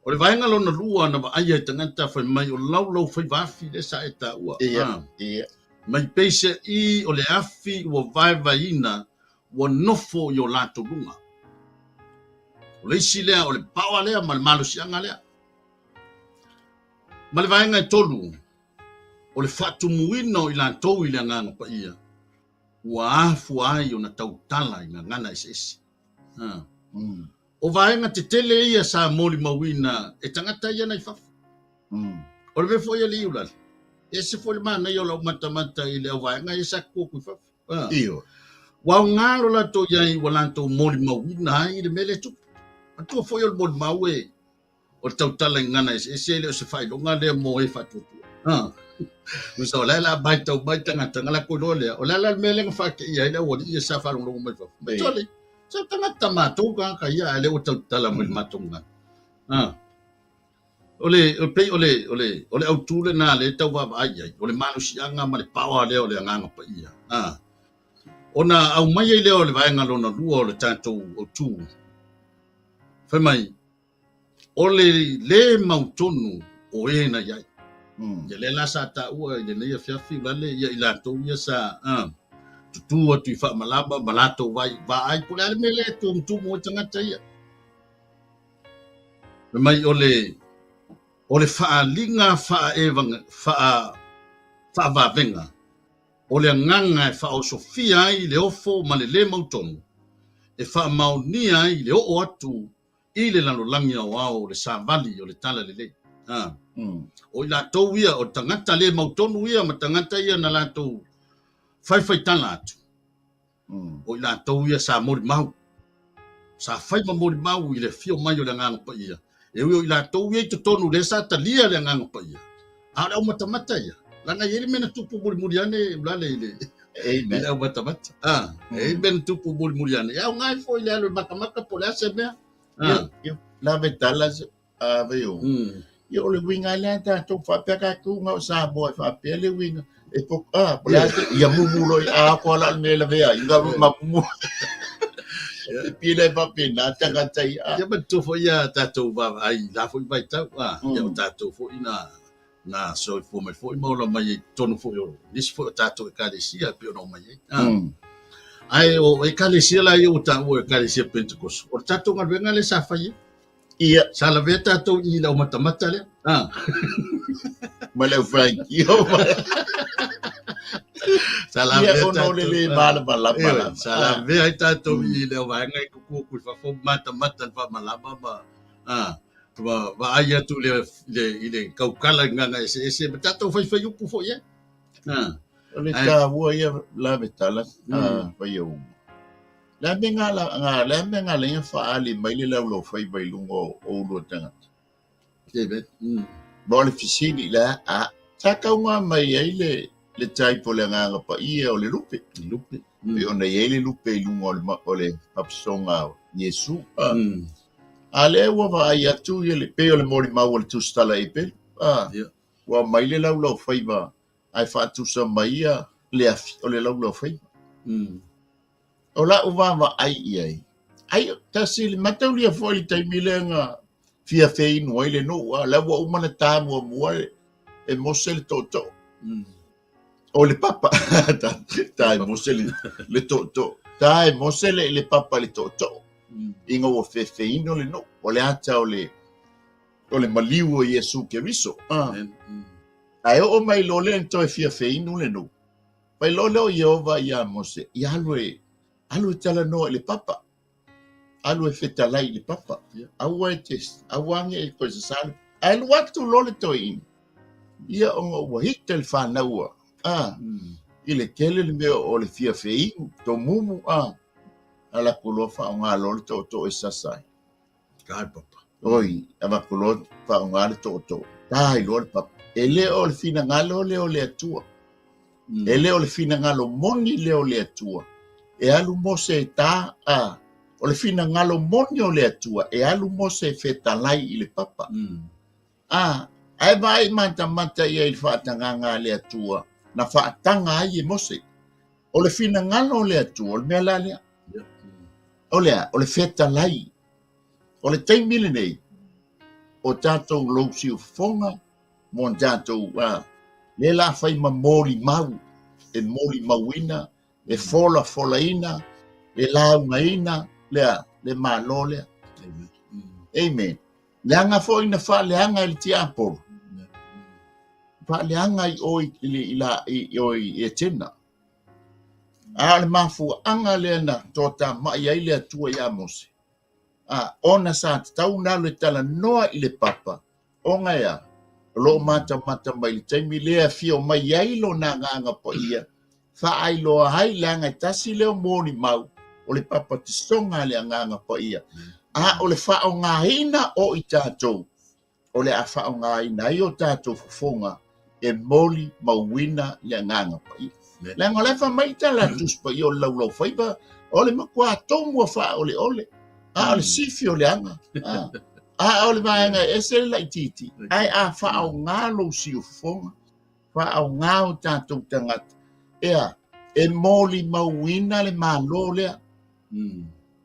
O le vaega lona lua na vaaia e tagata fai mai o laulau faiva afi lea sa e taua. Ia, ah. Ia. Mai peiseai o le afi ua vaevaeina ua nofo i o latou luga. O le isi lea o le power lea ma le malosiaga lea. Ma le vaega e tolu, o le faatumuina o i latou i le Agaga Paia, ua afua ai ona tautala i gagana eseese. Ha. O vaega tetele ia sa molimauina e tagata ia nai fafo. O le mea foi a le Iulale, e ese foi le manaia o lau matamata i le au vaega ia sa tutu atu i fafo. Ha. Ioe. Ua aoga lo latou i ai ua latou molimauina ai le mea lea e tupu. Matua foi o le molimau e o le tautala i gagana eseese e le o se faailoga lea mo e faatuatua. Ha. Usa o le a la matau mai tagata na latou iloa lea, o le a la le mea lea na faateia ai le aualii ia sa faalogologo mai fafo. Matua le, sa tagata matou tagata ia ae lea ua tautala mai i le matou gagana. Ha. O le, o pei o le, o le, o le autu lena lea e tau vaavaai i ai, o le malosiaga ma le power lea o le Agaga Paia. Ha. Ona aumai ai lea o le vaega lona lua o le tatou autu. Fai mai, o le lē mautonu o e na i ai. Ia lea la sa taua i lenei afiafi ulale ia i latou ia sa tutū atu i faamalama ma latou vaai po o le a le mea lea e tumutumu ai tagata ia. Fai mai o le o le faaaliga faavavega o le agaga e faaosofia ai le ofo ma le lē mautonu e faamaonia ai le oo atu i le lalolagi aoao o le savali o le talalelei. O i latou ia, o tagata le mautonu ia ma tagata ia na latou faifaitala atu, o i latou ia sa molimau, sa fai ma molimau i le afio mai o le Agaga Paia, e ui o i latou ia i totonu lea sa talia le Agaga Paia, a o le aumatamata ia, leaga e i ai le mea na tupu mulimuli ane ulale i le i le aumatamata. E i ai le mea na tupu mulimuli ane, e aoga ai foi le alu e makamaka po o le a se mea. Ia, lave tala ave o. Ia o le uiga lea tatou faapea tatou na o Samoa e faapea le uiga e po a po le a ia mumu loa a ko ala le mea lavea ai nga ma mumu e pila e faapena tagata ia. Ia manatua foi ia tatou vaavaai i la foi vaitau a ia o tatou foi na na soifua mai foi ma ola mai ai i totonu foi o nisi foi o tatou ekalesia e pei ona omai ai. Ae o ekalesia la ia ua taua o ekalesia Pentekoso, o le tatou galuega lea sa fai ai. Ia. Sa lavea tatou i le aumatamata lea. Ma le aufaitio. Sa lavea tatou. Ia, ona o le le malamalama lava. Sa lavea ai tatou i le vaega e tutu atu i fafo matamata i le faamalama ma vaai atu i le taukala i gagaga eseese ma tatou faifai upu foi e. O le taua ia lave tala fai au. Le a mea nga le a mea nga lenga faaali mai le laulaufaiva i luga o ulua tagata. Ma o le fesili le a sa tauga mai ai le le type o le Agaga Paia o le lupe. Lupe. Pei ona i ai le lupe i luga o le o le papasoga o Iesu. A lea ua vaai atu ia le pei o le molimau a le Tusitala Epelu. Ua aumai le laulaufaiva ae faatusa mai ia le afi o le laulaufaiva. O lau vaavaai i ai, ai tasi le mataulia foi i le taimi lea na fia feinu ai le nuu, a o la ua uma ona ta muamua e Mose le tootoo. O le papa, ta e Mose le tootoo. Ta e Mose le papa i le tootoo, ina ua fefeinu le nuu. O le ata o le o le maliu o Iesu Keriso. Ae oo mai loa lea ina toe fia feinu le nuu, Fai loa lea o Ieova iā Mose, Ia alu e, alu e talanoa i le papa, alu e fetalai i le papa, aua e te, aua ne i toe sasā le. Ae alu atu loa le toeaina, ia ona ua hita le fanau a, i le tele le mea o le fia feinu, tomumu a, alu atu loa faaaoga loa le tootoo e sasa ai. Ta le papa. Oi, avatu loa faaaoga le tootoo, ta ai loa le papa. E le o le finagalo lea o le Atua. E le o le finagalo moni lea o le Atua. E alu Mose e ta, a, o le finagalo moni o le Atua, e alu Mose e fetalai i le papa. A, ae vaai matamata ia i le faatagaga a le Atua na faataga ai e Mose. O le finagalo o le Atua, o le mea la lea. O le a? O le fetalai. O le taimi lenei, o tatou lou siufofoga, mo tatou lea la fai ma molimau, e molimauina, e folafolaina, e laugaina lea le Malo lea. Amen. Leaga foi na faaleaga e le tiapolo, faaleaga i o i la i o i Etena. A o le mafuaaga lea na toatamai ai le Atua iā Mose, a ona sa tatau ona alu e talanoa i le papa, ona e a? O lo o matamata mai i le taimi lea e afio mai ai lona Agaga Paia, faailoa ai, leaga e tasi lea o molimau o le papatisoga a le Agaga Paia, a o le faaaogaina o i tatou, o le a faaaogaina ai o tatou fofoga e molimauina le Agaga Paia. Leaga o la e fai mai le tala a le Tusi Paia o le laulaufaiva, o le matua tomua faaoleole, a o le sifi o le aga. A o le vaega e ese le laitiiti, ae a faaaoga lou siufofoga, faaaoga o tatou tagata, ea, e molimauina le Malo lea.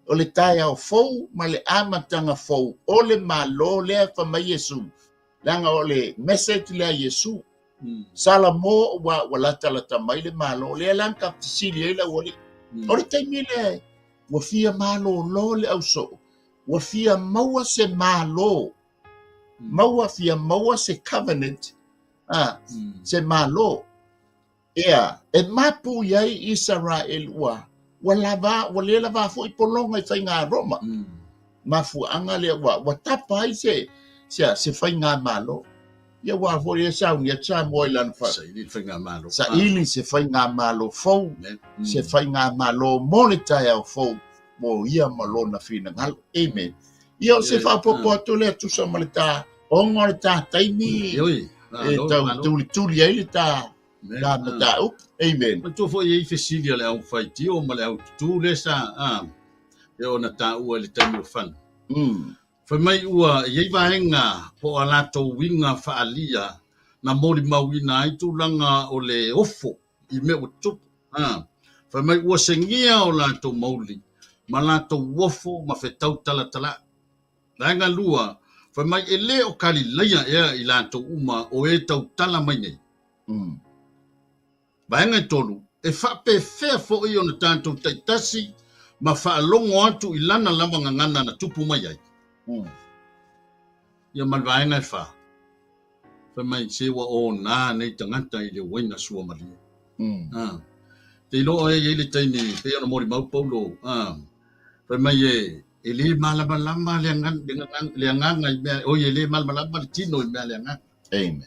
O le taeao fou ma le amataga fou o le Malo lea fai mai Iesu, leaga o le message lea a Iesu. Salamo ua ua latalata mai le Malo lea la na fesili ai le aualii. O le taimi lea ua fia malolo le ausoo, ua fia maua se Malo, maua fia maua se covenant, a, se Malo. Ea, e mapu i ai Isaraelu ua, ua lava, ua le lava foi pologa i faiga Roma. Mafuaaga lea ua, ua tapa ai se, se, se faigamalo. Ia ua foi lea sauni atu Samoa i lana fa. Saili le faigamalo. Saili se faigamalo fou, se faigamalo mo le taeao fou, mo ia ma lona finagalo. Amen. Ia o se faaopoopo atu lea tusa ma le ta ona o le ta taimi e tau tulituli ai le ta ta mataupu. Amen. Manatua foi e i ai fesili a le au faitio ma le au tutū lea sa e ona taua i le taimi o fana. Fai mai ua i ai vaega po o a latou uiga faaalia na molimauina ai tulaga o le ofo i mea ua tutupu. Fai mai ua segia o latou mauli ma latou ofo ma fetau talatala'i. Vaega 2, fai mai e le o Kalilaia ea i latou uma o e tautala mai nei. Vaega e 3, e faapefea foi ona tatou taitasi ma faalogo atu i lana lava gagana na tupu mai ai. Ia ma le vaega e 4, fai mai se ua ona nei tagata i le uaina suamalie. Te iloa e i ai le taimi pei ona molimau Paulo, fai mai e e le malamalama le agaga i mea, oi e le malamalama le tino i mea a le agaga. Amen.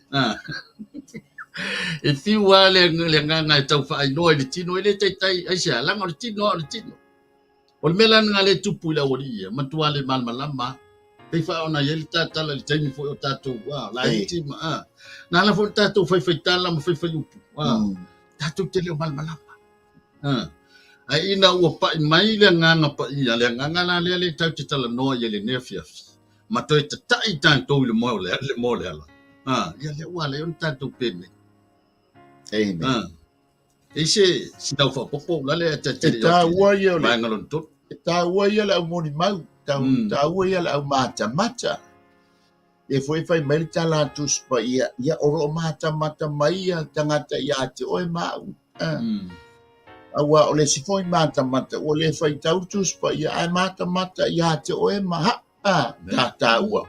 E fiu lava le agaga e tau faailoa i le tino, e le taitai, aisea, leaga o le tino lava o le tino. O le mea la lena lea e tupu i le aualii ia, matua le malamalama lava. Pei foi ona i ai le tatala i le taimi foi o tatou laiti ma, na ala foi le tatou faifaitala ma faifaiupu, tatou te le o malamalama. Ae ina ua pai mai le agaga paia, le agaga la lea lea tatou te talanoa i ai i lenei afiafi, ma toe tatai tatou i le moe o le, le moe o le ala, ia lea ua ala ai ona tatou penei. Amen. E se sinau faaopoopo la lea te E taua ia o le vaega lona tolu. E taua ia le au molimau, taua ia le au matamata. E foi fai mai le tala a Tusi Paia, ia o lo o matamata mai ia tagata ia te oe ma au. Aua o le isi foi matamata ua le faitau le Tusi Paia, ae matamata ia te oe ma hau. Ta taua.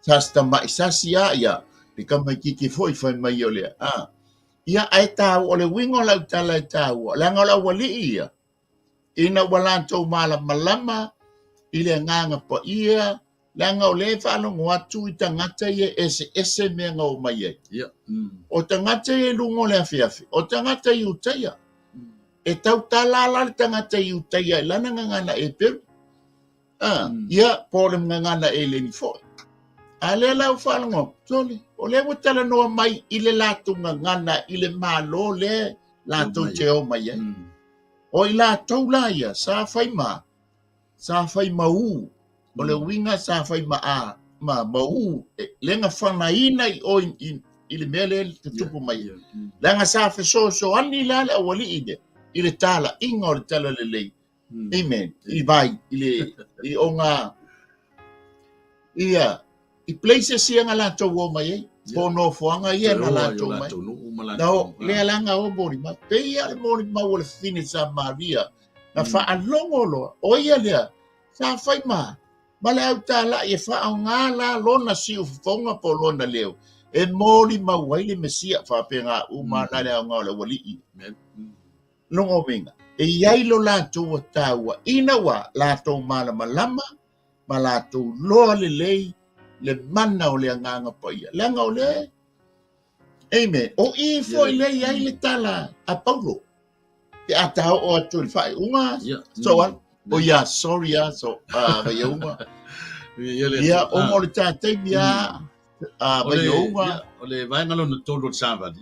Sa se tama'i sasi a ia, le tamaitiiti foi fai mai o lea. Ia, ae taua, o le uiga o lau tala e taua, leaga o le aualii ia, ina ua latou malamalama i le Agaga Paia, leaga o lea e faalogo atu i tagata ia e eseese mea na omai ai. O tagata ia i luga o le afiafi, o tagata Iutaia. E tautala la le tagata Iutaia i lana gagana Eperu. Ia, po o le gagana Eleni foi. A lea la ua faalogo atu, sole, o lea ua talanoa mai i le latou gagana i le Malo lea latou te o mai ai. O i latou la ia, sa fai ma, sa fai ma u, o le uiga sa fai ma a, ma, ma u, lea na fanaina i o i le mea lea e tupu mai. Leaga sa fesoasoani la le aualii lea i le talaiga o le talalelei. Amen. I vai, i le, i ona, ia, i places ia na latou o mai ai, po o nofoaga ia na latou mai. Na o, lea la na o molimau. Pei lava le molimau o le fafine Samaria, na faalogo loa, o ia lea, sa fai ma, ma le autalai e faaaoga la lona siufofoga po o lona leo, e molimau ai le Mesia, faapena uma la le aoga o le aualii. Lona uiga, e i ai lo latou taua ina ua latou malamalama ma latou loa lelei le mana o le Agaga Paia. Leaga o lea, amen, o i foi lea i ai le tala a Paulo, pe a ta oo atu i le faaiuga, so a, o ia, sorry a, so, Vaiauma. Ia, ona o le ta taimi a, Vaiauma. O le vaega lona tolu o le savali,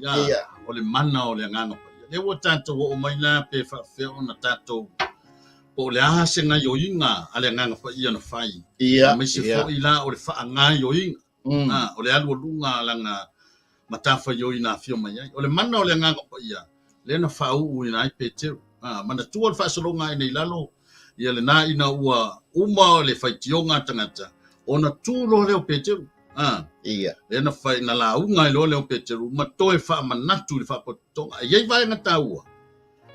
o le mana o le Agaga Paia. Lea ua tatou oo mai la pe faapefea ona tatou, po o le a se gaioiga a le Agaga Paia na fai, aemaise foi la o le faagaioiga, o le alualuga a lana matafaioi na afio mai ai. O le mana o le Agaga Paia, lea na faauuina ai Peteru. Manatua le faasologa ae nei i lalo, Ia lena ina ua uma le faitioga a tagata, ona tu loa lea o Peteru. A. Ia. Lea na fai, na lauga ai loa lea o Peteru ma toe faamanatu i le faapotopotoga. E i ai vaega taua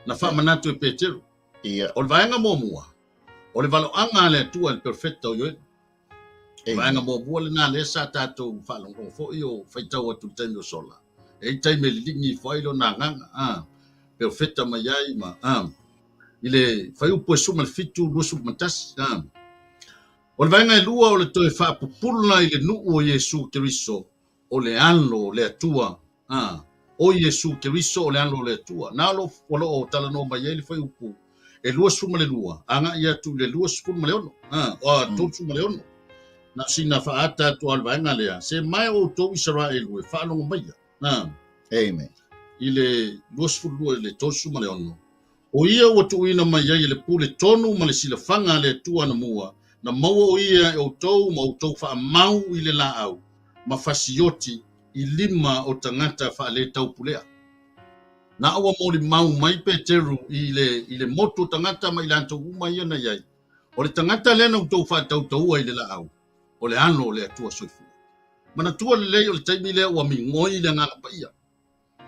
na faamanatu e Peteru. Ia. O le vaega muamua, o le valoaga a le Atua i le perofeta o Ioeli. Vaega muamua lena lea sa tatou faalogologo foi o faitau atu i le taimi o sola. E i ai taimi e liligi ifo ai lona agaga, a, perofeta mai ai ma, a, i le fuaiupu e 17, 21, a. O le vaega e lua o le toe faapupula i le nuu o Iesu Keriso, o le Alo o le Atua, a, o Iesu Keriso o le Alo o le Atua. Na o lo o talanoa mai ai le fuaiupu e 22 agai atu i le 26, a, o, 36. Na o sina faaata atu lava o le vaega lea, se mae o outou Isaraelu e faalogo maia, a, Amen. i le 22 i le 36, O ia ua tuuina mai ai e le pule tonu ma le silafaga a le Atua anamua, na maua o ia e outou ma outou faamau i le laau ma fasioti i lima o tagata faaletaupulea. Na ua molimau mai Peteru i le, i le motu o tagata ma i latou uma ia na i ai, O le tagata lea na outou faatautaua i le laau, o le Alo o le Atua soifua. Manatua lelei o le taimi lea ua migoi le Agaga Paia.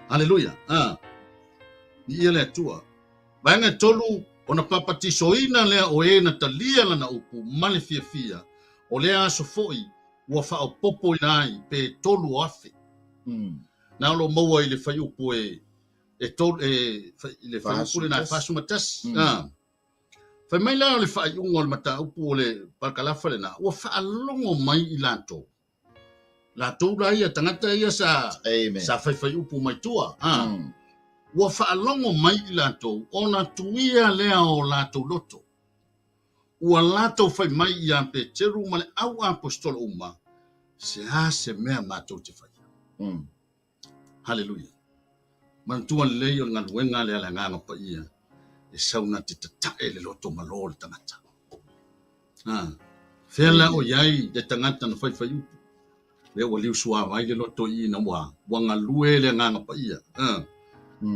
Haleluia. Ah. Viia le Atua. Vaega e tolu, ona papatisoina lea o e na talia lana upu ma le fiafia, o lea aso foi ua faaopoopoina ai pe 3,000. Na o lo o maua i le fuaiupu e, e tolu, e, i le fuaiupu lena e 41. Ah. Fai mai la o le faaiuga o le mataupu o le parakalafa lena, ua faalogo mai i latou Latou la ia, tagata ia sa, Amen. sa faifai upu mai tua. Ha. Ua faalogo mai i latou ona tuia lea o latou loto. Ua latou fai mai iā Peteru ma le au aposetolo uma, Se a se mea matou te faia? Haleluia. Manatua lelei o le galuega lea a le Agaga Paia e sau na te tatae le loto malo o le tagata. Ha. Fea la o i ai le tagata na faifai upu? Lea ua liusuava ai le loto i ina ua, ua galue le Agaga Paia. Ha.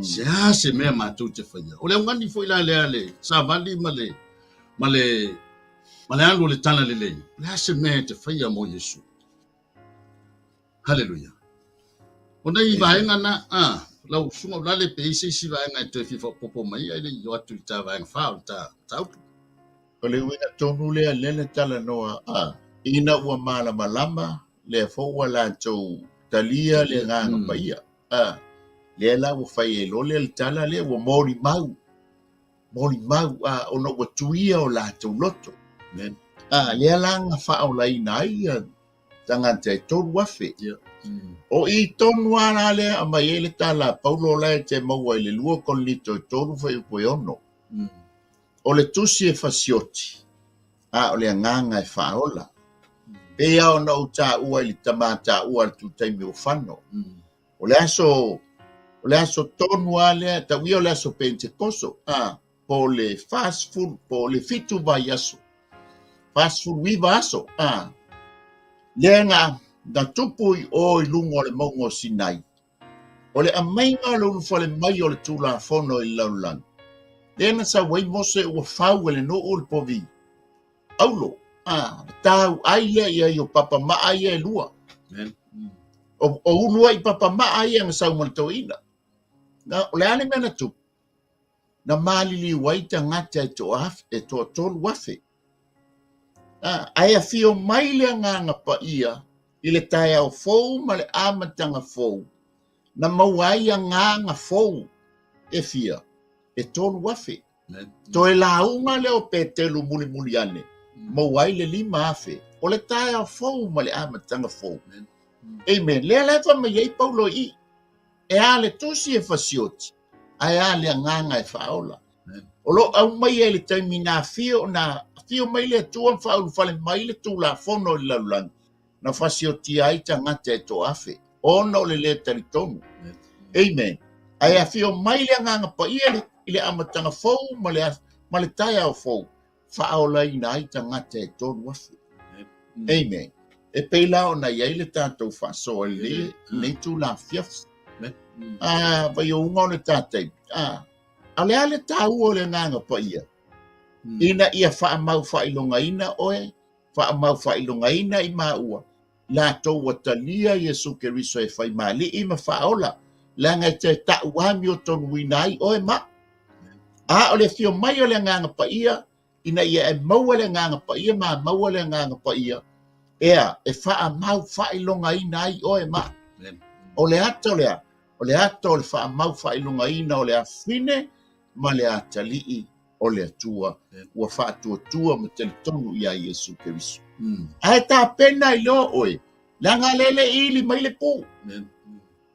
Se a se mea matou te faia? O le augani foi la lea le savali ma le, ma le, ma le alu o le talalelei. O le a se mea e te faia mo Iesu? Haleluia. O nei vaega na, a, lau susuga Ulalei pe i ai se isi vaega e toe fia faaopoopo mai ai ae le i oo atu i le ta vaega fa o le ta mataupu. O le uiga tonu lea lea na talanoa a, ina ua malamalama lea foi ua latou talia le Agaga Paia. A, lea la ua fai ai loa lea le tala lea ua molimau, molimau a, ona ua tuia o latou loto. Amen. A, lea la na faaolaina ai ia tagata e 3,000. O i tonu lava la lea aumai ai le tala a Paulo la e te maua i le 2 Korinito e 3 fuaiupu e 6. O le tusi e fasioti, a o le agaga e faaola. Pei lava ona ou taua i le tama taua a le tutaimi o Fano. O le aso, o le aso tonu lava lea, tau ia o le aso Penetekoso, a, po o le 40, po o le 7 vaiaso, 49 aso, a, lea na, na tupu i o i luga o le mauga o Sinai, o le aumaiga o le ulufale mai o le Tulafono i le lalolagi, lea na sau ai Mose ua fau e le nuu le povi aulo, a, tau ai lea i ai o papamaa ia e lua. O, o ulu ai papamaa ia na sau ma le toeaina. Na, o le a le mea na tupu? Na maliliu ai tagata e toa, e toatolu afe. A, ae afio mai le Agaga Paia i le taeao fou ma le amataga fou, na maua ai agaga fou e fia, e 3,000. Toe lauga lea o Petelu mulimuli ane, maua ai le 5,000. O le taeao fou ma le amataga fou. Amen. Lea la e fai mai ai Paulo i i, e a le tusi e fasioti, ae a le agaga e faaola. O lo o aumaia i le taimi na afio, na afio mai le Atua ma faaulufale mai le Tulafono i le lalolagi, na fasiotia ai tagata e toaafe, ona o le lē talitonu. Amen. Ae afio mai le Agaga Paia i le amataga fou ma le, ma le taeao fou, faaolaina ai tagata e 3,000. Amen. E pei la ona i ai le tatou faasoa i lenei, lenei itula afiafi. A, vaiouga o le ta taimi. A, a o le a le taua o le Agaga Paia? Ina ia faamau faailogaina oe, faamau faailogaina i maua, latou ua talia Iesu Keriso e fai ma Alii ma Faaola, leaga e te ta'u amiotonuina ai oe ma a'u. A o le afio mai o le Agaga Paia, ina ia e maua le Agaga Paia ma maua le Agaga Paia, ea, e faamau faailogaina ai oe ma a'u. O le ata o le a? O le ata o le faamau faailogaina o le afafine ma le atalii o le Atua ua faatuatua ma talitonu iā Iesu Keriso. Ae tapena ai loa oe, leaga lea e le i ili mai le pu.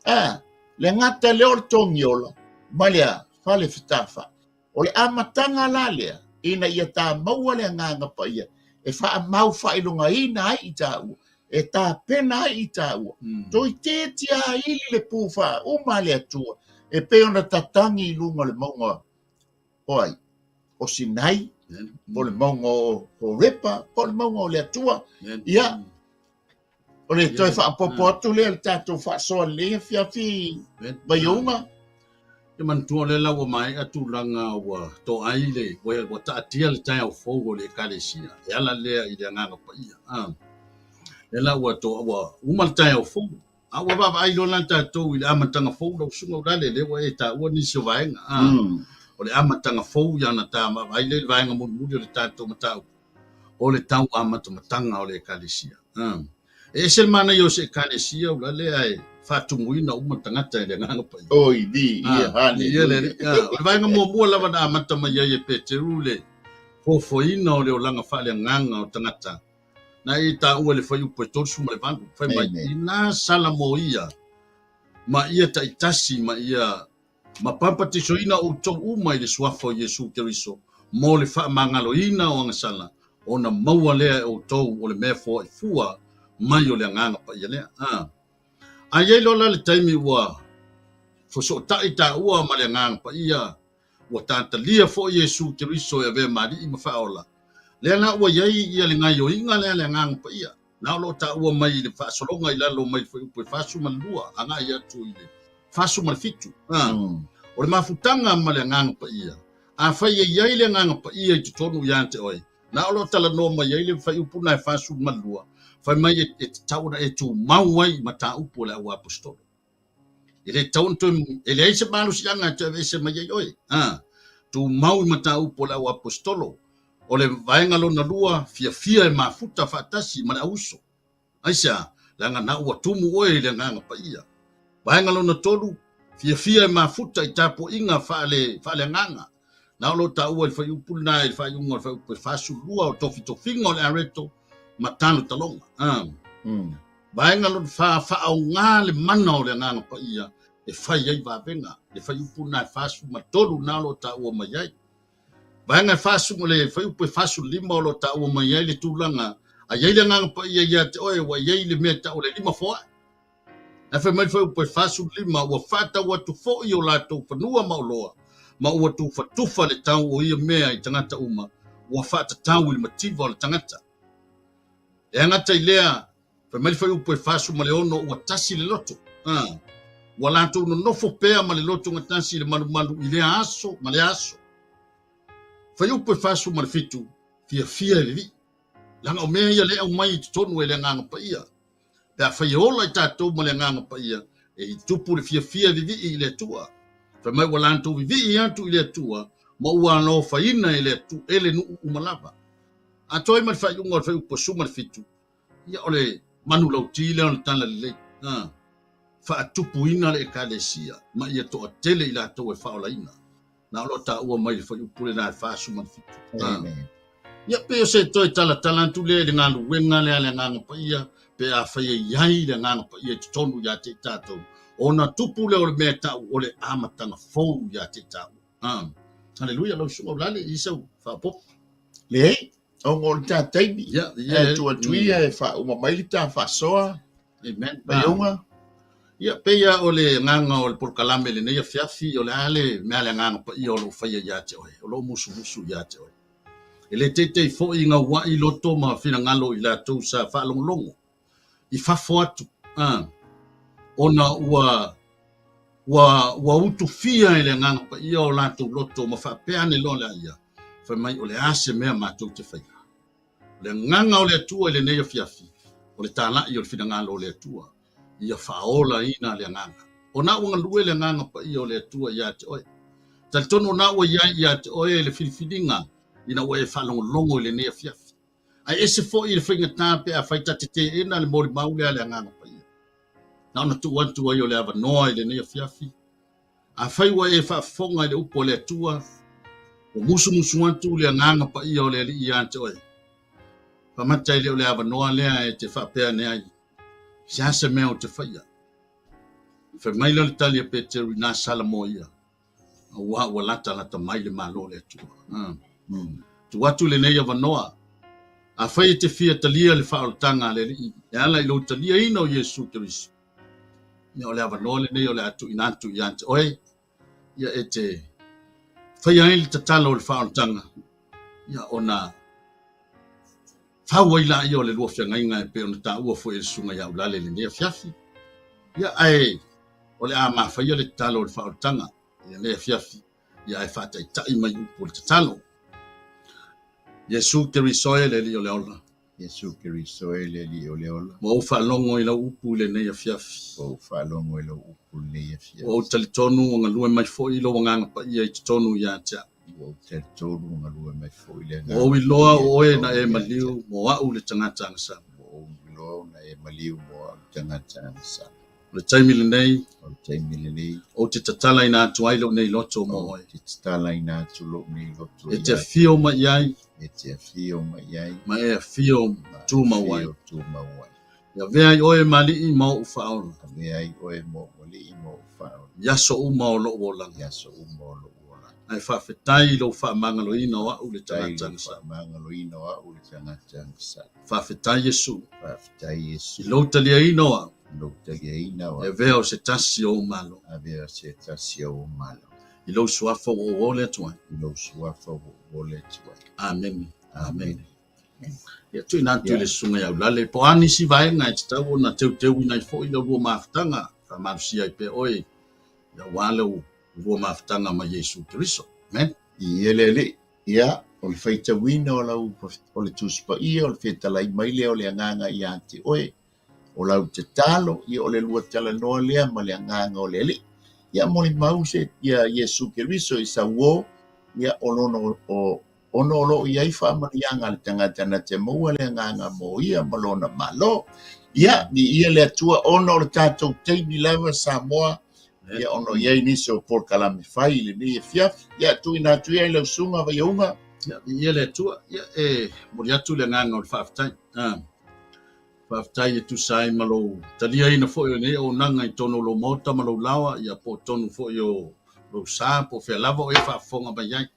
A, le gata lea o le togiola ma le a, fale fetafai. O le amataga la lea, ina ia ta maua le Agaga Paia e faamau faailogaina ai i taua, e tapena ai i taua. Toeitiiti a ili le pu faauma a le Atua e pei ona tatagi i luga o le mauga o ai? O Sinai, po o le mauga o Horepa, po o le mauga o le Atua. Ia, o le toe faaopoopo atu lea i le tatou faasoa lenei afiafi Vaiouga. E manatua o lea la ua maea tulaga ua toai le, ua taatia le taeao fou o le Ekalesia e ala lea i le Agaga Paia. A, lea la ua to, ua uma le taeao fou. A ua vaavaai loa la tatou i le amataga fou lau susuga Ulale, lea ua e taua nisi o vaega. A, o le amataga fou ia ona ta vaavaai lea i le vaega mulimuli o le tatou mataupu, o le tau amatamataga o le Ekalesia. A, e ese le manaia o se Ekalesia Ulale ae faatumuina uma tagata e le Agaga Paia. Oi, vi, ia, haleluia. O le vaega muamua lava na amata mai ai e Peteru le fofoina o le olaga faaleagaga o tagata, na e taua i le fuaiupu e 38, fai mai, Inā sala moia ma ia taitasi ma ia ma papatisoina outou uma i le suafa o Iesu Keriso mo le faamagaloina o agasala, ona maua lea e outou o le mea foai fua mai o le Agaga Paia lea. A. A i ai loa la le taimi ua fesootai taua ma le Agaga Paia, ua tatalia foi Iesu Keriso e avea ma Alii ma Faaola, lea la ua i ai ia le gaioiga lea a le Agaga Paia, na o lo o taua mai i le faasologa i lalo mai le fuaiupu e 42 agai atu i le 47. A, o le mafutaga ma le Agaga Paia, afai e i ai le Agaga Paia i totonu ia te oe, na o lo o talanoa mai ai le fuaiupu lena e 42, fai mai e tatau ona e tumau ai i mataupu a le auaposeitolo. E le tatau ona toe, e leai se malosiaga e toe aveese mai ai oe. A, tumau i mataupu a le auaposeitolo. O le vaega lona lua, fiafia e mafuta faatasi ma le auuso. Aisea? Leaga na ua tumu oe i le Agaga Paia. Vaega lona tolu, fiafia e mafuta i tapuaiga faale, faaleagaga. Na o lo o taua i le fuaiupu lena i le faaiuga o le fuaiupu e 42 o tofitofiga o le areto ma talotaloga. A. Vaega lona fa, faaaoga le mana o le Agaga Paia e fai ai vavega. Le fuaiupu lena e 43 na o lo o taua mai ai. Vaega e 40, le fuaiupu e 45 o lo o taua mai ai le tulaga a i ai le Agaga Paia ia te oe ua i ai le mea e tau o le lima foai. Ae fai mai le fuaiupu e 45, ua faatau atu foi o latou fanua ma oloa, ma ua tufatufa le tau o ia mea i tagata uma, ua faatatau i le mativa o le tagata. E gata i lea, fai mai le fuaiupu e 46, ua tasi le loto. A, ua latou nonofo pea ma le loto gatasi i le malumalu i lea aso ma lea aso. Fuaiupu e 47, fiafia e vivii. Leaga o mea ia lea e aumai i totonu e le Agaga Paia. Pe afai e ola i tatou ma le Agaga Paia, e tupu le fiafia e vivii i le Atua. Fai mai ua latou vivii atu i le Atua, ma ua alofaina e le Atua, e le nuu uma lava. Atoa ai ma le faaiuga o le fuaiupu 17, ia o le manulauti lea o le Talalelei, a, faatupuina le Ekalesia ma ia toatele i latou e faaolaina. Na o lo o taua mai le fuaiupu lena e 47. Amen. Ia pei o se toe talatala atu lea i le galuega lea a le Agaga Paia, pe afai e i ai le Agaga Paia i totonu ia te i tatou, ona tupu lea o le mea e tau o le amataga fou ia te i taua. Ah. Haleluia, lau susuga Ulale, i sau faaopoopo. Leai, ona o le ta taimi, e tuu atu ia e faauma mai le ta faasoa. Amen. Vaiouga. Ia, pei lava o le agaga o le polokalame i lenei afiafi, o le a le mea a le Agaga Paia o lo o faia ia te oe, o lo o musumusu ia te oe. E le teitei foi i gauaʻi loto ma finagalo i latou sa faalogologo i fafo atu, a, ona ua, ua, ua utufia e le Agaga Paia o latou loto ma faapea ane loa lea ia, Fai mai, o le a se mea matou te faia? O le agaga o le Atua i lenei afiafi, o le talai o le finagalo o le Atua, ia faaolaina le agaga. O na ua galue le agaga paia o le Atua ia te oe. Talitonu o na ua i ai ia te oe le filifiliga ina ua e faalogologo i lenei afiafi. Ae ese foi le faigata pe afai ta te teena le molimau lea a le agaga paia. Na ona tuu atu ai o le avanoa i lenei afiafi. Afai ua e faafofoga i le upu a le Atua, ua musumusu atu le agaga paia o le Alii ia te oe. Faamata e le o le avanoa lea e te faapea ane ai, Se a se mea ou te faia? Fai mai lea o le tali a Peteru inā sala moa ia, auā ua latalata mai le Malo o le Atua. Tuu atu lenei avanoa, afai e te fia talia le faaolataga a le Alii e ala i lou taliaina o Iesu Keriso, ia o le avanoa lenei o le a tuuina atu ia te oe, ia e te faia ai le tatalo o le faaolataga, ia ona fau ai laia o le lua feagaiga e pei ona taua foi e le Susuga ia Ulale i lenei afiafi. Ia ae o le a mafaia le tatalo o le faaolataga i lenei afiafi, ia ae faataitai mai upu o le tatalo. Iesu Keriso e le Alii o le ola. Iesu Keriso e le Alii o le ola. Ua ou faalogo i lau upu i lenei afiafi. Ua ou faalogo i lau upu i lenei afiafi. Ua ou talitonu ua galue mai foi lou agaga paia i totonu ia te au. Ua ou talitonu ua galue mai foi le agaga. Ua ou iloa o oe na e maliu mo au le tagata agasala. Ua ou iloa na e maliu mo au le tagata agasala. O le taimi lenei, O le taimi lenei, ou te tatalaina atu ai lou nei loto mo oe. Ou te tatalaina atu lou nei loto E te afio mai i ai. E te afio mai i ai. Ma e afio tumau ai. Tumau ai. Ia avea ai oe ma alii ma ou faaola. Avea ai oe ma ou alii ma ou faaola. I aso uma o lou olaga. I aso uma o lou olaga. Ae faafetai i lou faamagaloina o au le tagata agasala. Faamagaloina o au le tagata agasala. Faafetai Iesu. Faafetai Iesu. I lou taliaina o au. I lou taliaina o au. E avea o se tasi o ou malo. Avea o se tasi o ou malo. I lou suafa ua ou ole atu ai. I lou suafa ua ou ole atu ai. Amene. Amene. Ia tuuina atu i le Susuga ia Ulale, po o a nisi vaega e tatau ona teuteuina ai foi lau lua mafutaga, faamalosia ai pea oe aua lau lua mafutaga ma Iesu Keriso. Amen. Ia le Alii, ia, o le faitauina o lau, o le Tusi Paia, o le fetalai mai lea o le Agaga ia te oe, o lau tatalo, ia o le lua talanoa lea ma le Agaga o le Alii. Ia molimau se, ia Iesu Keriso i sauō, ia o lona, o, ona o lo o i ai faamanuiaga a le tagata na te maua le agaga mo ia ma lona Malo. Ia, viia le Atua ona o le tatou taimi lava Samoa, ia ona o i ai nisi o polokalame fai i lenei afiafi. Ia, tuuina atu ia i lau susuga Vaiauga. Ia, viia le Atua. Ia, e momoli atu le agaga o le faafetai. Faafetai e tusa ai ma lou taliaina foi o lenei auaunaga i totonu o lou maota ma lou laoa, ia po o totonu foi o lou sa, po o fea lava o e faafofoga mai ai.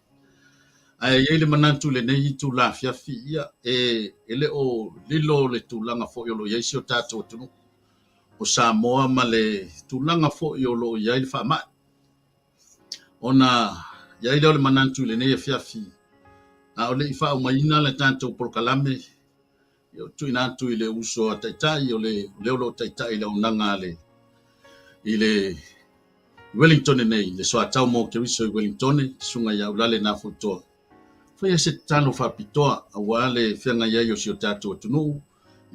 Ae i ai le manatu i lenei itula afiafi, ia, e, e le o lilo le tulaga foi o lo o i ai si o tatou atunuu o Samoa ma le tulaga foi o lo o i ai le faamai. Ona i ai lea o le manatu i lenei afiafi, a o le i faaumaina le tatou polokalame, ia, tuuina atu i le uso a Taitai, o le, o lea o lo o taitai i le auaunaga a le, i le Wellington nei, le soatau mo Keriso i Wellington, Susuga ia Ulale Nafutoa. Faia se tatalo faapitoa aua le feagai ai o si o tatou atunuu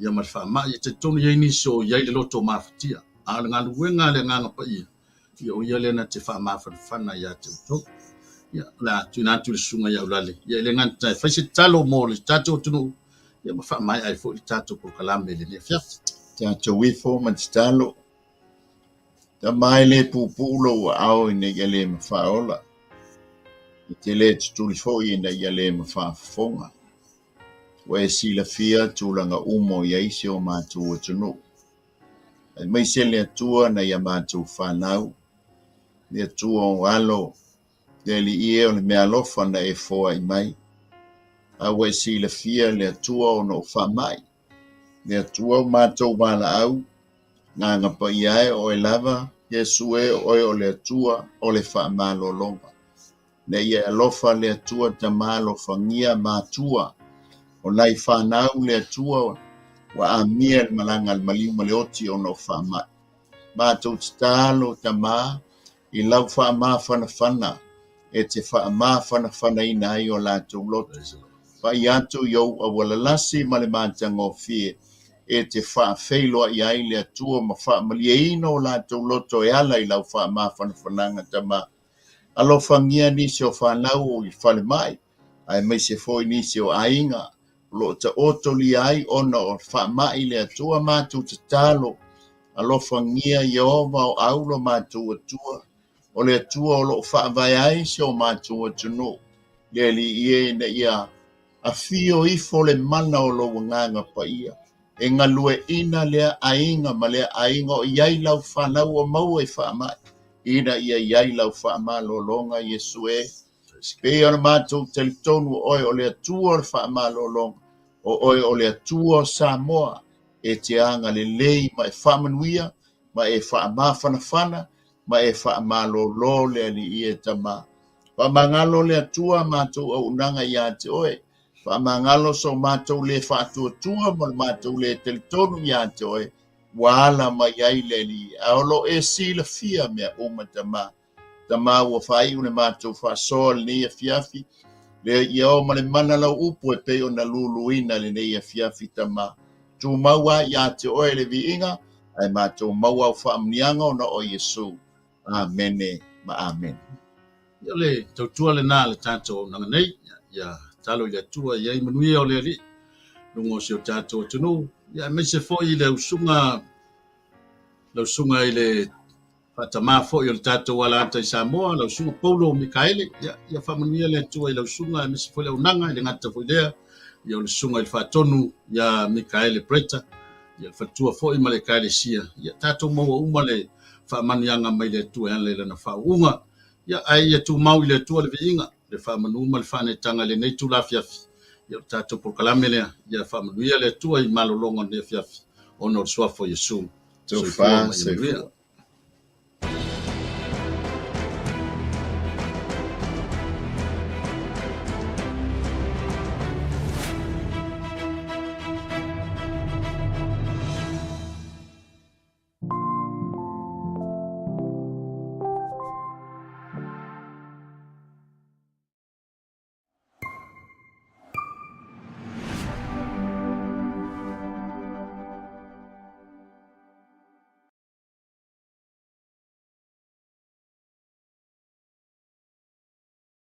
ia ma le faamai. E talitonu i ai nisi o i ai le loto mafatia, a o le galuega a le Agaga Paia, ia o ia lea na te faamafanafana ia te outou. Ia, o le a tuuina atu i le Susuga ia Ulale, ia e le gata e fai se tatalo mo le tatou atunuu, ia ma faamaea ai foi le tatou polokalame i lenei afiafi. Tatou ifo ma tatalo. Tama e le puupuu lou aao ina ia le mafaaola, e te le tutuli foi ina ia le mafaafofoga. Ua e silafia tulaga uma o i ai si o matou atunuu, aemaise le Atua nai a matou fanau, le Atua o alo, le Alii e o le meaalofa na e foai mai. A ua e silafia le Atua ona o faamai, Le Atua o matou valaau, Agaga Paia e, o Oe lava, Iesu e, o Oe o le Atua o le faamalologa. Ina ia e alofa le Atua Tama alofagia matua o nai fanau le Atua ua amia i le malaga a le maliu ma le oti ona o faamai. Matou tatalo, Tama, i lau faamafanafana. e te faamafanafanaina ai o latou loto. Pai atu i ou aualalasi ma le matagofie e te faafeiloai ai le Atua ma faamalieina o latou loto e ala i lau faamafanafanaga Tama. Alofagia nisi o fanau i falemai, aemaise foi nisi o aiga o lo o taotolia ai ona o faamai le Atua matou tatalo. Alofagia Ieova o au lo matou Atua, o le Atua o lo o faavae ai si o matou atunuu, le Alii e, ina ia afio ifo le mana o lou Agaga Paia, e galueaiina lea aiga ma lea aiga o i ai lau fanau o maua i faamai, ina ia i ai lau faamalologa, Iesu e. Pei ona matou talitonu o oe o le Atua o le faamalologa, o oe o le Atua o Samoa, e te agalelei ma e faamanuia, ma e faamafanafana, ma e faamalolo le Alii e Tama. Faamagalo le Atua matou auaunaga ia te oe. Faamagalo so matou le faatuatua ma le matou le talitonu ia te oe, ua ala mai ai le Alii. A o lo o e silafia mea uma Tama. Tama ua faaiu le matou faasoa lenei afiafi, lea ia o ma le mana lau upu e pei ona luluina lenei afiafi Tama. Tumau a ia te oe le viiga, ae matou maua au faamanuiaga ona o Iesu. Amene ma amene. Ia o le tautua lena a le tatou auaunaga nei, ia tatalo i le Atua ia i ai manuia o le Alii luga o si o tatou atunuu, ia aemaise foi i le usuga lau susuga i le faatamā foi o le tatou alaata i Samoa, lau susuga Paulo Mikaele, ia, ia faamanuia le Atua i lau susuga aemaise foi le auaunaga, e le gata foi lea, ia o le susuga i le faatonu ia Mikaele Breta, ia le faletua foi ma le ekalesia, ia tatou maua uma le faamanuiaga mai le Atua e ala i lana faauuga. Ia, ae ia tumau i le Atua le viiga, le faamanu ma le faaneetaga i lenei itula afiafi. Ia o le tatou polokalame lea, ia faamanuia le Atua i malologa o lenei afiafi, ona o le suafa o Iesu. Soifua ma ia manuia.